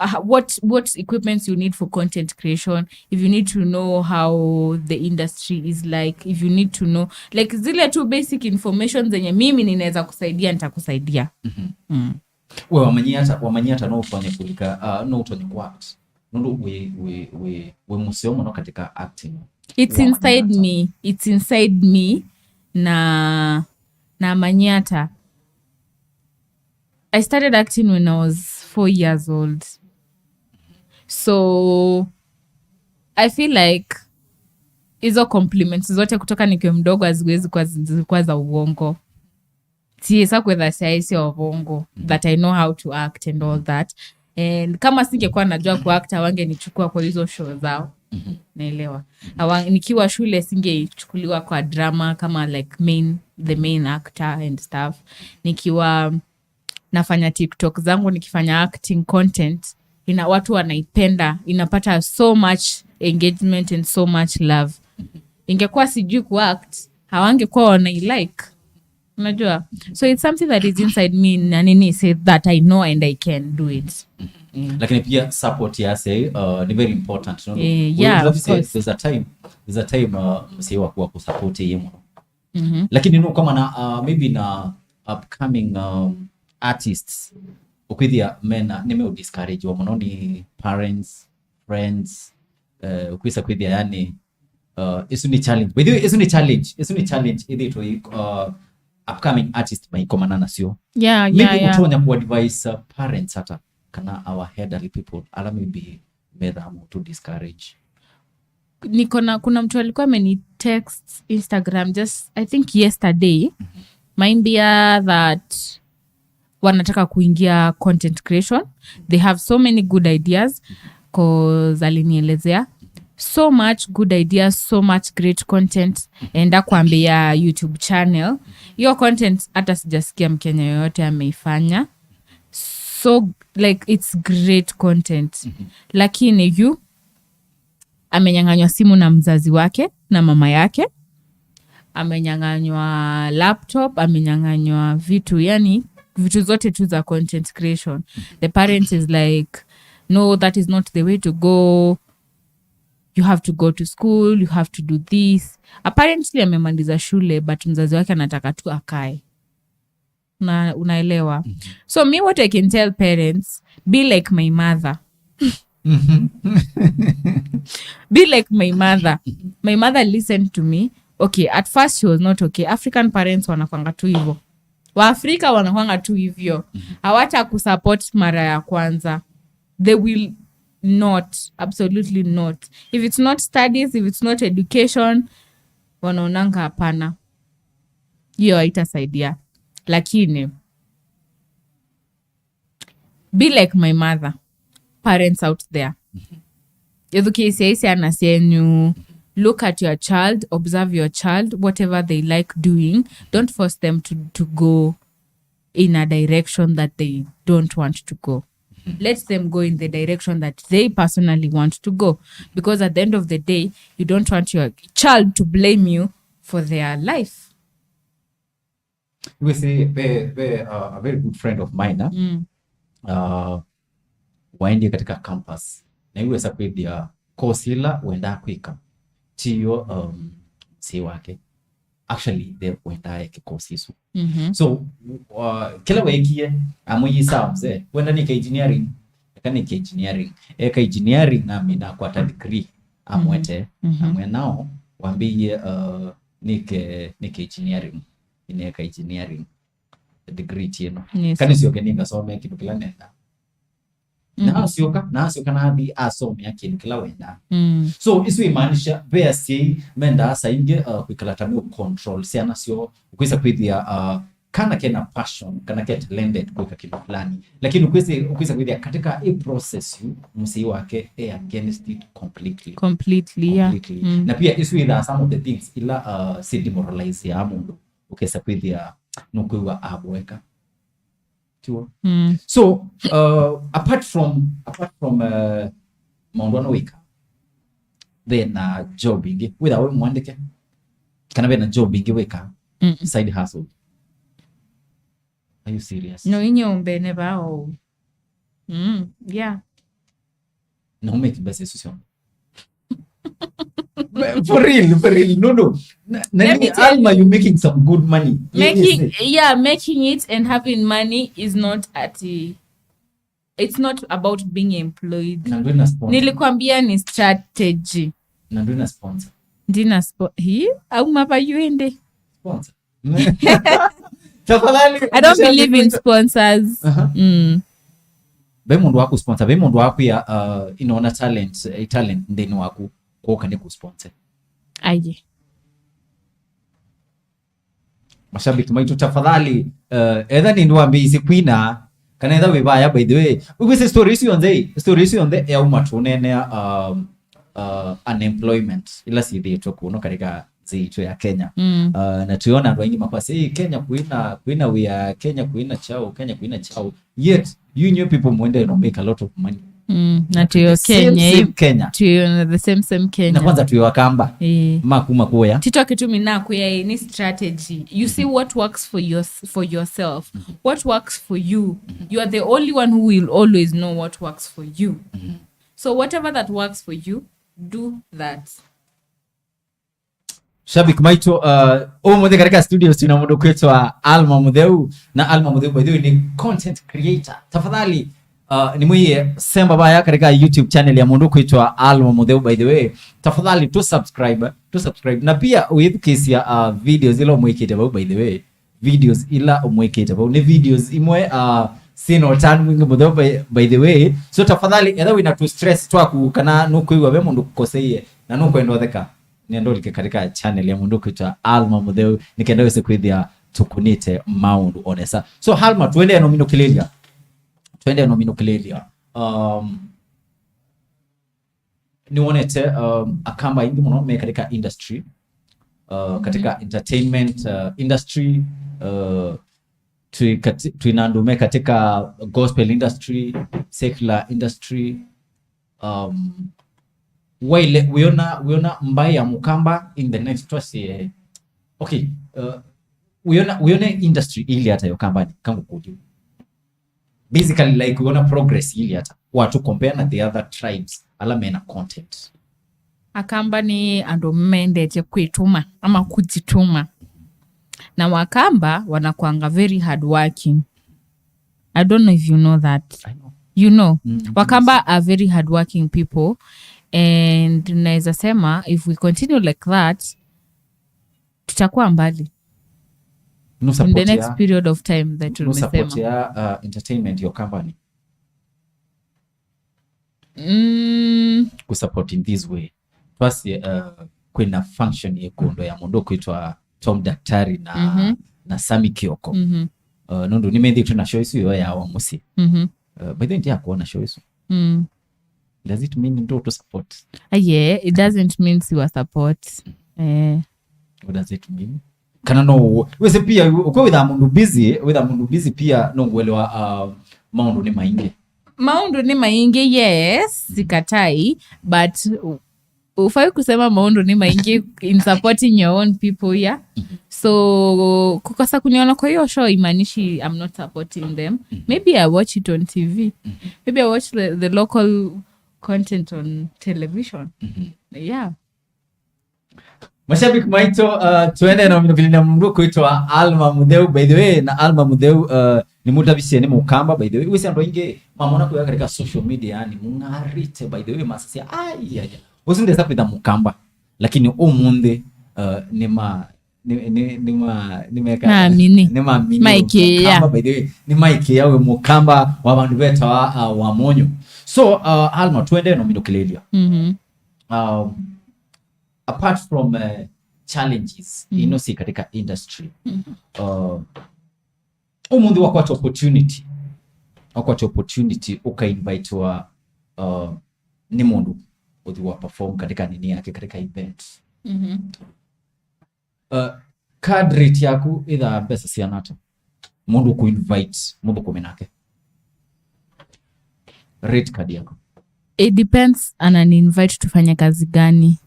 uh, what, what equipments you need for content creation, if you need to know how the industry is like, if you need to know, like, zile tu basic information zenye mimi ninaweza kusaidia, nitakusaidia. Mhm. Mm. We wamanyia ata, wamanyia ata no ũtonye kũlika, uh, no ũtonye kũact? Nũndũ wĩ, wĩ, wĩ, wĩ mũseo mũno katika acting. It's inside me. It's inside me. Na, na manyata. I started acting when I was four years old. So, I feel like hizo compliments zote kutoka nikiwa mdogo haziwezi kuwa, zilikuwa za uongo. Siweza kwetha syaĩ sya ũvongo, that I know how to act and all that. And kama singekuwa najua kuact, wangenichukua kwa hizo show zao. Naelewa. Awa, nikiwa shule singeichukuliwa kwa drama kama like main, the main actor and stuff. Nikiwa nafanya TikTok zangu, nikifanya acting content, ina watu wanaipenda, inapata so much engagement and so much love. Ingekuwa sijui kuact, hawangekuwa wanailike. Unajua? So it's something that is inside me, na nini say that I know and I can do it. Lakini pia support ya say uh, ni very important, no? Eh, yeah, of course. There's a time, there's a time uh, msee wa kuwa kusupport yeye mwana. Lakini no kama na uh, maybe na upcoming um, artists ukwithia mena nime discourage wa muno ni parents, friends, uh, ukwisa kwithia yani uh, isu ni challenge. By the way, isu ni challenge. Isu ni challenge ithi to uh, upcoming artist maikomana nasyo. Yeah, Maybe yeah, yeah. Utonya ku advise uh, parents hata kana our elderly people ala maybe metha mo to discourage. Niko na, kuna mtu alikuwa ameni text Instagram just, I think, yesterday, maimbia that wanataka kuingia content creation. They have so many good ideas, cause alinielezea so much good ideas, so much great content. Enda kuambia YouTube channel, hiyo content hata sijasikia Mkenya yoyote ameifanya. So like, it's great content, lakini you amenyang'anywa simu na mzazi wake na mama yake, amenyang'anywa laptop, amenyang'anywa vitu, yani vitu zote tu za content creation. The parent is like, no, that is not the way to go, you have to go to school, you have to do this. Apparently amemaliza shule, but mzazi wake anataka tu akae. Na unaelewa? So me, what I can tell parents, be like my mother. Be like my mother. My mother listened to me. Okay, at first she was not okay. African parents wanakwanga tu hivyo. Waafrika wanakwanga tu hivyo. Hawata kusupport mara ya kwanza. They will not, absolutely not. If it's not studies, if it's not education, wanaonanga hapana, hiyo haitasaidia. Lakini be like my mother, parents out there. Ĩthukĩĩsyai syana syenyu. Look at your child, observe your child, whatever they like doing, don't force them to, to go in a direction that they don't want to go. Let them go in the direction that they personally want to go, because at the end of the day, you don't want your child to blame you for their life. Iwĩsĩ ve, ve uh, a very good friend of mine eh? Mm. Uh, waendie katika campus na iwesa kwĩthĩa course ĩla wendaa kwĩka tiyo um, msee wake actually the wendaa eke course isu. Mhm. So uh, kĩla weekie amwĩyĩsaa mzee, wenda nĩke engineering, eka nĩke engineering. Eka engineering na mina kwata degree amwete. Mhm. Amwe nao wambĩie uh, nĩke nĩke engineering, ineka engineering degree tieno. Yes. Kana syoke ningasome kĩndũ kĩla nenda. Mhm. Na asyoka na asyoka na athi asomea kĩndũ kĩla wenda. Mm. So isu imaanisha ve asyai mendaa saa ingĩ uh, kwĩkala ta me control syana syoo, kwĩsa kwĩthĩa uh, kana kena passion kana ke talented kwĩka kĩndũ fulani, lakini ukwĩsa ukwĩsa kwĩthĩa katika i process yu msii wake e against it completely. Completely, yeah. Completely. Mm. Na pia isu ithaa some of the things ila uh, si demoralize ya mũndũ, ũkesa kwĩthĩa nũkwĩw'a aboeka. Tiwo? Mm. So uh, apart from apart from uh, maũndũ ano wĩka, ve na job ingĩ wĩtha wĩ mwandĩke kana ve na job ingĩ wĩka? Mm. Side hustle? Are you serious? No, inye umbene bao. Mm, yeah. Na umeki mbesa isu syonthe? For real, for real. No, no. Na, na Let me nini, tell Alma, you making some good money. Making, Yes. yeah, making it and having money is not at, it's not about being employed. Na ndwĩna sponsor. Nilikwambia ni strategy. Na ndwĩna sponsor. Ndina spo hii au mapa yuende. Sponsor. Tafadhali. I don't believe in sponsors. Aha. Mm. Ve mũndũ waku sponsor, ve mũndũ waku ya uh, inaona talent, eh, talent ndeni waku kwoka ni kusponsor. Aye. Mashabiki maitũ tafadhali, uh, etha nĩ ndwambĩĩsye kwina kana etha wĩ vaya. By the way, wĩkwĩsĩ story isu yonthe, story isu yonthe yauma tũnenea um, uh, unemployment ila syĩthĩĩtwe kũno katika nthĩ itũ ya Kenya. Mm. Uh, na tuiona andũ aingĩ makwasya, "Ĩ, Kenya kwĩna, kwĩna wĩa, Kenya kwĩna chao, Kenya kwĩna chao." Yet, you new people mwende no make a lot of money. Mm, na tuyo Kenya, same, same Kenya. Tuyo the same, same Kenya. Na kwanza tuyo Akamba. Eh. Makuma kuya. Tito kitumi na kuya ni strategy. You see what works for your, for yourself. Mm-hmm. What works for you. Mm-hmm. You are the only one who will always know what works for you. Mm-hmm. So whatever that works for you, do that. Shabiki maitũ, uh, ũmũnthĩ katika studios tuna mũndũ kwĩtwa Alma Mutheu, na Alma Mutheu, by the way, nĩ content creator. Tafadhali, uh, nĩmwĩe semba vaya katika YouTube channel ya mũndũ kwĩtwa Alma Mutheu, by the way. Tafadhali tu subscribe, tu subscribe. Na pia ũyĩthukĩĩsya, uh, videos ila ũmwĩkĩte vau, by the way. Videos ila ũmwĩkĩte vau nĩ videos imwe, uh, syĩna ũtanu mwingĩ mũtheu, by, by the way. So tafadhali, etha wĩna tu stress twaku kana nũkwĩw'a ve mũndũ ũkũkoseie na nũkwenda ũtheka, nenda ũlike katika channel ya mũndũ kwĩtwa Alma Mutheu, nĩkenda wĩse kwĩthĩa tũkunĩte maũndũ o nesa. So Alma, tũendee na ũminũkĩlĩlya. Tũendee na ũminũkĩlĩlya. Um, nĩwonete, um, Akamba aingĩ mũno me katika industry, uh, katika entertainment, uh, industry, uh, twi kati-, twina andũ me katika gospel industry, secular industry. Um, waile, wĩona, wĩona mbaĩ ya Mũkamba in the next, twasye, okay, uh, wĩona, wĩona industry ĩilyĩ ata ya Ũkambani, kangũkũlya. Basically, like, wĩona progress ĩilyĩ ata watũ compare na the other tribes ala mena content. Akamba nĩ andũ mendete kwĩtuma ama kujituma. Na Wakamba wanakuanga very hardworking. I don't know if you know that. I know. You know, mm, Wakamba are very hardworking people, and naweza sema if we continue like that, tutakuwa mbali in the next period of time that tumesema. No support ya, uh, entertainment ya Ũkambani. Mm. Kusupport in this way. Twasye, uh, kwĩna function ĩkũndũ ya mũndũ kwĩtwa Tom Daktari na, mhm, na Sami Kioko. Mhm. Uh, nũndũ nĩmethĩĩtwe na show isu yo yawa mũsyĩ. Mhm. Uh, by the way, ndiakuona show isu. Mm. Does it mean ndo tu support? Ah, yeah, it doesn't mean siwa support. Eh. What does it mean? Kana no, wĩsĩ pia, ũkwĩ wĩtha mũndũ busy, wĩtha mũndũ busy pia no ngũelewa, uh, maũndũ nĩ maingĩ. Maũndũ nĩ maingĩ, yes, sikatai, but ufai kusema maũndũ nĩ maingĩ in supporting your own people, yeah. So kukosa kuniona kwa hiyo show imaanishi I'm not supporting them. Maybe I watch it on T V. Maybe I watch the, the local content on television. Yeah. Mashabiki maitũ, uh, tũendee na ũminũkĩlĩlya mũndũ kwĩtwa Alma Mutheu, by the way, na Alma Mutheu, uh, nĩmũtavisye nĩ Mũkamba, by the way. Wĩsĩ andũ aingĩ mamona kuya katika social media, yani, mũng'arĩte, by the way, masasya, ai, ai, ai. Ũsu ndesa kwĩtha Mũkamba, lakini ũmũnthĩ, uh, nĩma-, nĩ-, nĩ-, nĩma-, nĩmeka-, nĩmamini. Maikĩĩa. Mũkamba, by the way, nĩmaikĩĩa wĩ Mũkamba wa vandũ vetawa, uh, Wamonyo. So, uh, Alma, tũendee na ũminũkĩlĩlya. Mhm. Um, apart from, uh, challenges, mhm, ino si katika industry, mhm, uh, ũmũnthĩ wakwata opportunity, wakwata opportunity ũkainvitiwa, uh, nĩ mũndũ ũthi wa perform katika nini yake, katika event. Mhm. Uh, card rate yaku ĩthaa mbesa siana ata? Mũndũ kũ invite mũthũkũmi nake. Rate card yaku. It depends, anani invite tufanye kazi gani?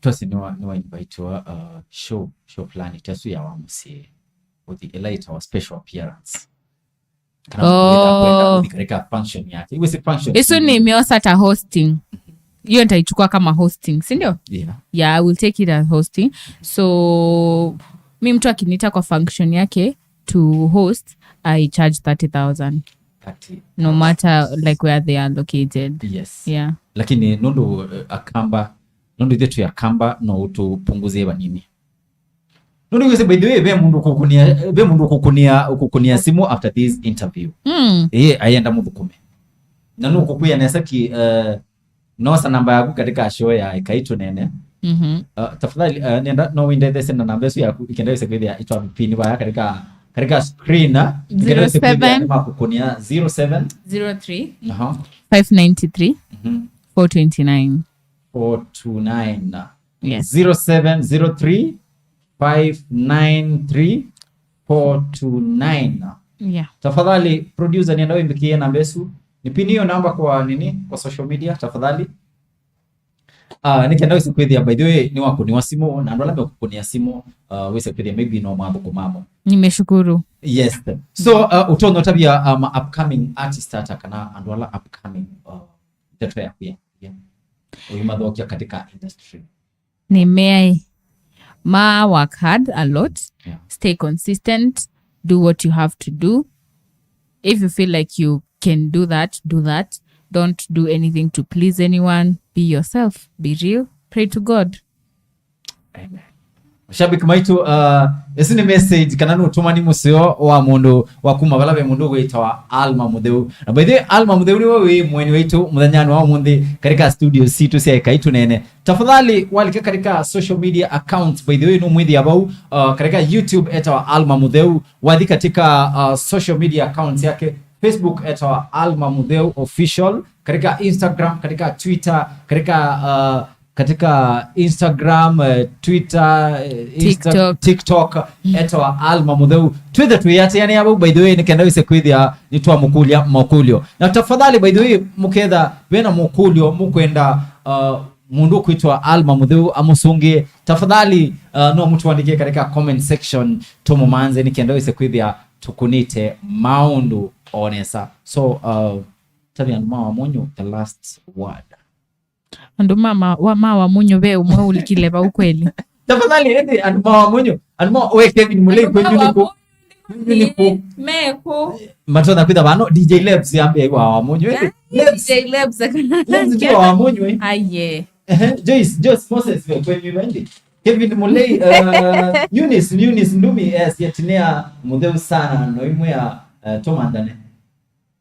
Twasi nĩwa, nĩwa invite wa, uh, show, show fulani, tasu ya wa mũsyĩ. Ũthi ĩla ĩtawa special appearance. Kana mũndũ wĩtha kwenda, oh, kũthi katika function yake. Iwe si function. Isu nĩ miosa ta hosting. Hiyo nitaichukua kama hosting, si ndio? Yeah. Yeah, I will take it as hosting. So, mi mtu akiniita kwa function yake to host, I charge thirty thousand. Thirty. No matter, like, where they are located. Yes. Yeah. Lakini nũndũ, eh, Akamba, nũndũ ithe tu Akamba no ũtũpunguzie vanini. Nũndũ wĩsĩ, by the way, ve mũndũ ũkũkũnia, ve mũndũ ũkũkũnia, ũkũkũnia simu after this interview. Mm. Ĩĩ, ayenda mũthũkũme. Na nũkũkwĩa nesa ki, uh, nosa namba yaku katika show ya Ekai Tũneene. Mhm. Uh, tafadhali, uh, nenda, no wĩndethesye na namba ĩsu yaku, ikenda wĩse kwĩthĩa ĩtwa pin vaya katika, katika screen, ah. Ikenda wĩse kwĩthĩa zero seven. Nĩmakũkũnia zero seven. Zero three. Aha. Five ninety-three. Mhm. four twenty nine. Four two nine. Yes. Zero seven zero three five nine three four two nine. Yeah. Tafadhali producer, nĩenda wĩmbĩkĩe namba ĩsu. Nĩpĩnĩe ĩyo namba kwa nini, kwa social media tafadhali. Ah, nĩkenda wĩse kwĩthĩa, by the way, nĩwakũnĩwa simũ, na andũ ala mekũkũnĩa simũ, ah, wĩse kwĩthĩa maybe no mathũkũmamo. Nimeshukuru. Yes. So, uh, ũtonya ũtavya, uh, ma upcoming artist ata kana andũ ala upcoming, uh, ndeto yaku ya, ya ũimathokya katika industry? Nimeai ma work hard a lot. Yeah. Stay consistent. Do what you have to do. If you feel like you can do that, do that. Don't do anything to please anyone. Be yourself. Be real. Pray to God. Amen. Mashabiki maitũ, uh, ĩsu nĩ message kana nĩ ũtũmani mũseo wa mũndũ wa kuma vala ve mũndũ ũgwĩtawa Alma Mũtheu. Na by the way, Alma Mũtheu nĩwe wĩ mũeni waitũ mũthenyanĩ wa ũmũnthĩ katika studio sitũ sya Ĩkai Tũneene. Tafadhali walika katika social media accounts, by the way, nũmwĩthĩa vau, uh, katika YouTube etawa Alma Mũtheu. Wathi katika, uh, social media accounts yake, Facebook etawa Alma Mũtheu Official, katika Instagram, katika Twitter, katika, uh, katika Instagram, uh, Twitter, uh, Insta- TikTok. TikTok, etawa Alma Mũtheu. Twĩthe twĩatĩanĩa vau, by the way, nĩkenda wĩse kwĩthĩa nĩtwamũkũlya makũlyo. Na tafadhali, by the way, mũketha vena mũkũlyo mũkwenda, uh, mũndũ ũkwĩtwa Alma Mũtheu amũsũngĩe, tafadhali, uh, no mũtũandĩkĩe katika comment section, tũmũmanze nĩkenda wĩse kwĩthĩa tũkũnĩte maũndũ o nesa. So, uh, tavya andũ ma Wamunyu the last word. Andũ ma, ma, wa, ma Wamunyu ve ũmwe ũlikile vau kweli? Tafadhali, ĩndĩ andũ ma Wamunyu, andũ ma, we Kevin Mulei, kwenyu nĩ kũ? Kwenyu nĩ kũ? Meko. Matonya kwĩtha vano, D J Lebs yambia wa Wamunyu, ĩndĩ Lebs. D J Lebs. Lebs ndio wa Wamunyu, eh? Aye. Ehe, Joyce, Joyce Moses, we kwenyu ĩndĩ. Kevin Mulei, uh, Eunice, Eunice Ndumi, yes, yetinea Mũtheu sana, no imwe ya, uh, Tomandane.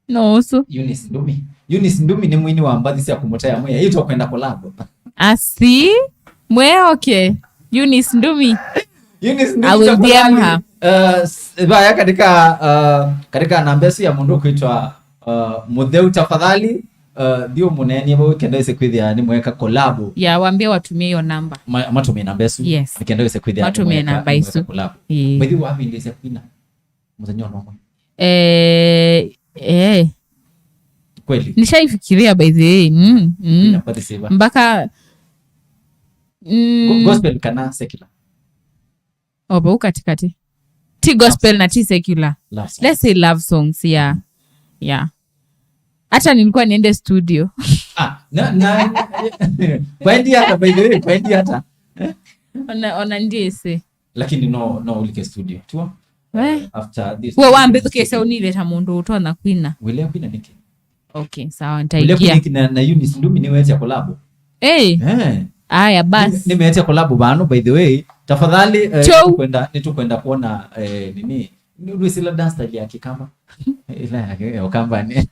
No ũsu. Eunice Ndumi. Eunice Ndumi nĩ mwini wa mbathi sya kũmũtea mwĩa. Ĩtwa kwenda collab. Asi. Mwe, okay. Eunice Ndumi. Eunice Ndumi, I will D M tafadhali, her. Uh, s- vaya katika, uh, katika namba ĩsu ya mũndũ kwĩtwa, uh, Mũtheu, tafadhali, uh, thiĩ ũmũneenie vau kenda wĩse kwĩthĩa nĩ mweka collab. Ya, wambie watumie hiyo namba. Ma- matũmĩe namba ĩsu. Yes. Nĩkenda wĩse kwĩthĩa nĩ Matũmĩe mweka- namba nĩ mweka ĩsu. Collab. Ĩĩ. By the way, wavindĩsya kwina mũthenya ona ũmwe? Eh, eh. Kweli? Nishaifikiria, by the way. Mm, mm. Kwina party saver. Mpaka Go- mm, gospel kana secular? Obo katikati. Ti gospel na ti secular. Love song. Let's say love songs, yeah. Yeah. Hata nilikuwa niende studio. Ah, na, na, kwaendi hata, by the way, kwaendi hata. Ona, ona ndiese. Lakini no, no ulike studio. Tuo? We. After this. We wambe tukese unileta mũndũ ũtonya kwina. Wile kwina niki? Okay, sawa, Wile nitaingia. kwina na Eunice Ndumi nĩwetia collab. Hey, Eh. Aya, basi. Nimetia collab vano, by the way. Tafadhali, eh, Chou. Nĩtũkwenda, nĩtũkwenda kuona, eh, nini? Nĩ- nĩsila dance style ya Kikamba. Ila ya Kikamba nĩ.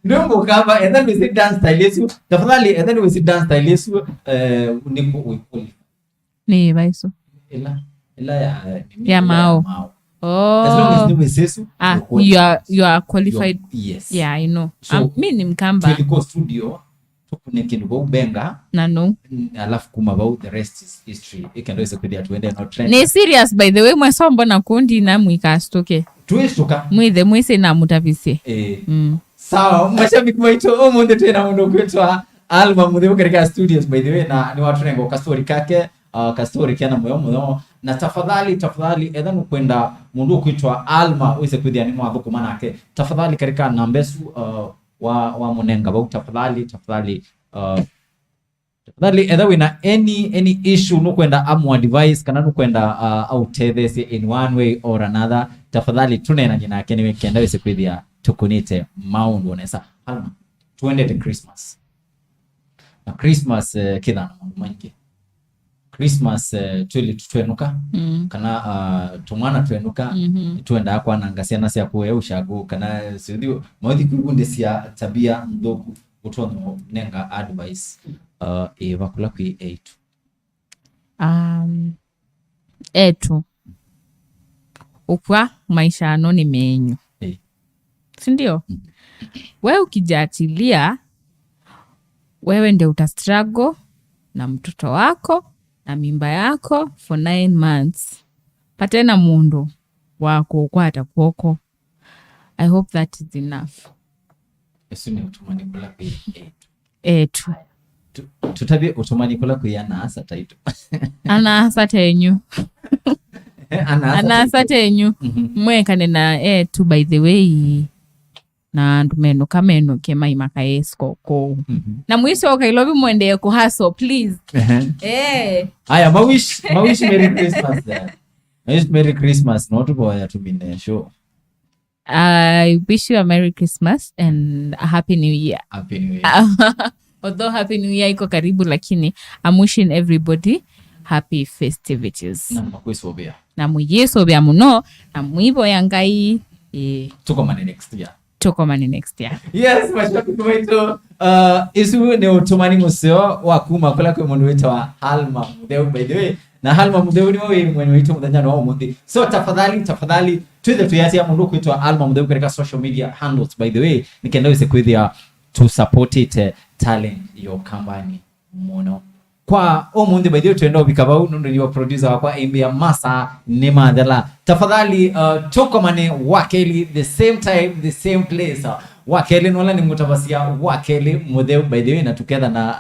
Ndio Mukamba, and then we see dance style yesu. Tafadhali, and then we see dance style yesu. Eh, nĩkũ wĩkũli. Nĩ vaisu. Ila, ila ya, eh, nini, Ya ila Mao. As long as Oh. nĩ wĩsesu. Ah, you are, you are qualified. Yes. Yeah, I know. So, Um, mi ni Mkamba. Tuliko studio, tukune kindu vau benga, Na no. n- alafu kuma vau, the rest is history. Ikendo ise kwithia tuende no trend. Ni serious, by the way, mwesombo na kundi na mwikastuke. Tuistuka. Mwithe mwise na mutavisye. Eh. Mm. Sawa, mashabiki maitũ, ũmũnthĩ twĩ na mũndũ ũkwĩtwa Alma Mũtheu katika studios, by the way, na nĩ watũnenga kastori kake, uh, kastori kena mũyo mũno. Na tafadhali, tafadhali, etha nũkwenda mũndũ ũkwĩtwa Alma wĩse kwĩthĩa nĩ mwathũkũma nake, tafadhali, katika namba ĩsu, uh, wa, wa mũnenga vau, tafadhali, tafadhali, uh, tafadhali, etha wĩna any, any issue nũkwenda amũ advise kana nũkwenda, uh, aũtetheesye in one way or another, tafadhali tũneenany'e nake nĩwe kenda wĩse kwĩthĩa tũkũnĩte maũndũ nesa. Alma, tuendete Christmas. Na Christmas, eh, kĩthaa na maũndũ maingĩ. Christmas, eh, twĩlĩtu twenũka, Mm. kana, uh, tũmwana twenũka, Mhm. twendaa kwananga syana sya kũea ũshagũ, kana syũthi mauthi kwĩvundĩsya tabia nthũku. Ũtonya ũnenga advice, uh, ĩva kũla kwĩ eĩtu? Um, etu, ũkw'a maisha ano nĩ menyu. Eh. Si ndio? Mm. We ukijatilia, wewe ndio uta struggle na mtoto wako na mimba yako for nine months, pate na mũndũ wa kũkwata kw'oko. I hope that is enough. Ĩsu nĩ ũtũmani kũla kwĩ etu. Etu. Tu- tũtavye ũtũmani kũla kwĩ ana-a-asa taitũ. Ana-a-asa tenyu. Eh, ana-a-asa Ana-a-asa taitũ. Tenyu. Mhm. Mwekane na etu, by the way, na andũ menũka menũke maimaka esco kũu. Mhm. Na mwiso ũka Ilovi mwendee kũhaso, please. Ehe. Eh. Aya, mawish, mawish Merry Christmas, eh. Mawish Merry Christmas, no tũvoya tũmine show. I wish you a Merry Christmas and a Happy New Year. Happy New Year. Although Happy New Year iko karibu, lakini I'm wishing everybody happy festivities. Na makwĩsũvĩa. Na mũyĩsũvĩa mũno, na mwĩvoya Ngai, eh, Tũkomane next year. Tũkomane next year. Yes, mashabiki wetu. Uh, ĩsu nĩ ũtũmani mũseo wa kuma kũla kwĩ mũndũ wĩtawa Alma Mutheu, by the way. Na Alma Mutheu nĩwe wĩ mwenye witũ mũthenya wa ũmũnthĩ. So tafadhali, tafadhali, twĩthe tũyasya mũndũ kwĩtwa Alma Mutheu katika social media handles, by the way, nĩ kenda wĩse kwĩthĩa tũ support it, eh, talent ya Ũkambani mũno. Kwa ũmũnthĩ, by the way, twenda ũvika vau, nũndũ nĩwe producer wakwa, ĩmbĩa masa nĩ mathela. Tafadhali, uh, tũkomane wakelĩ, the same time, the same place. Wakelĩ nũla nĩ mũtavasia Wakelĩ Mũtheu, by the way, na tũketha na,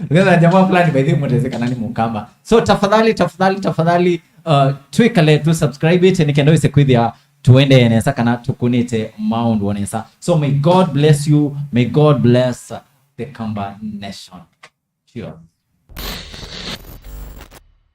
tũketha na jamaa fulani, by the way, mũtesĩ kana nĩ Mũkamba. So, tafadhali, tafadhali, tafadhali, uh, twĩkale tũ subscribe it, nĩ kenda wĩse kwĩthĩa tũendee nesa kana tũkũnĩte maũndũ o nesa. So, may God bless you, may God bless the Kamba Nation. Cheers.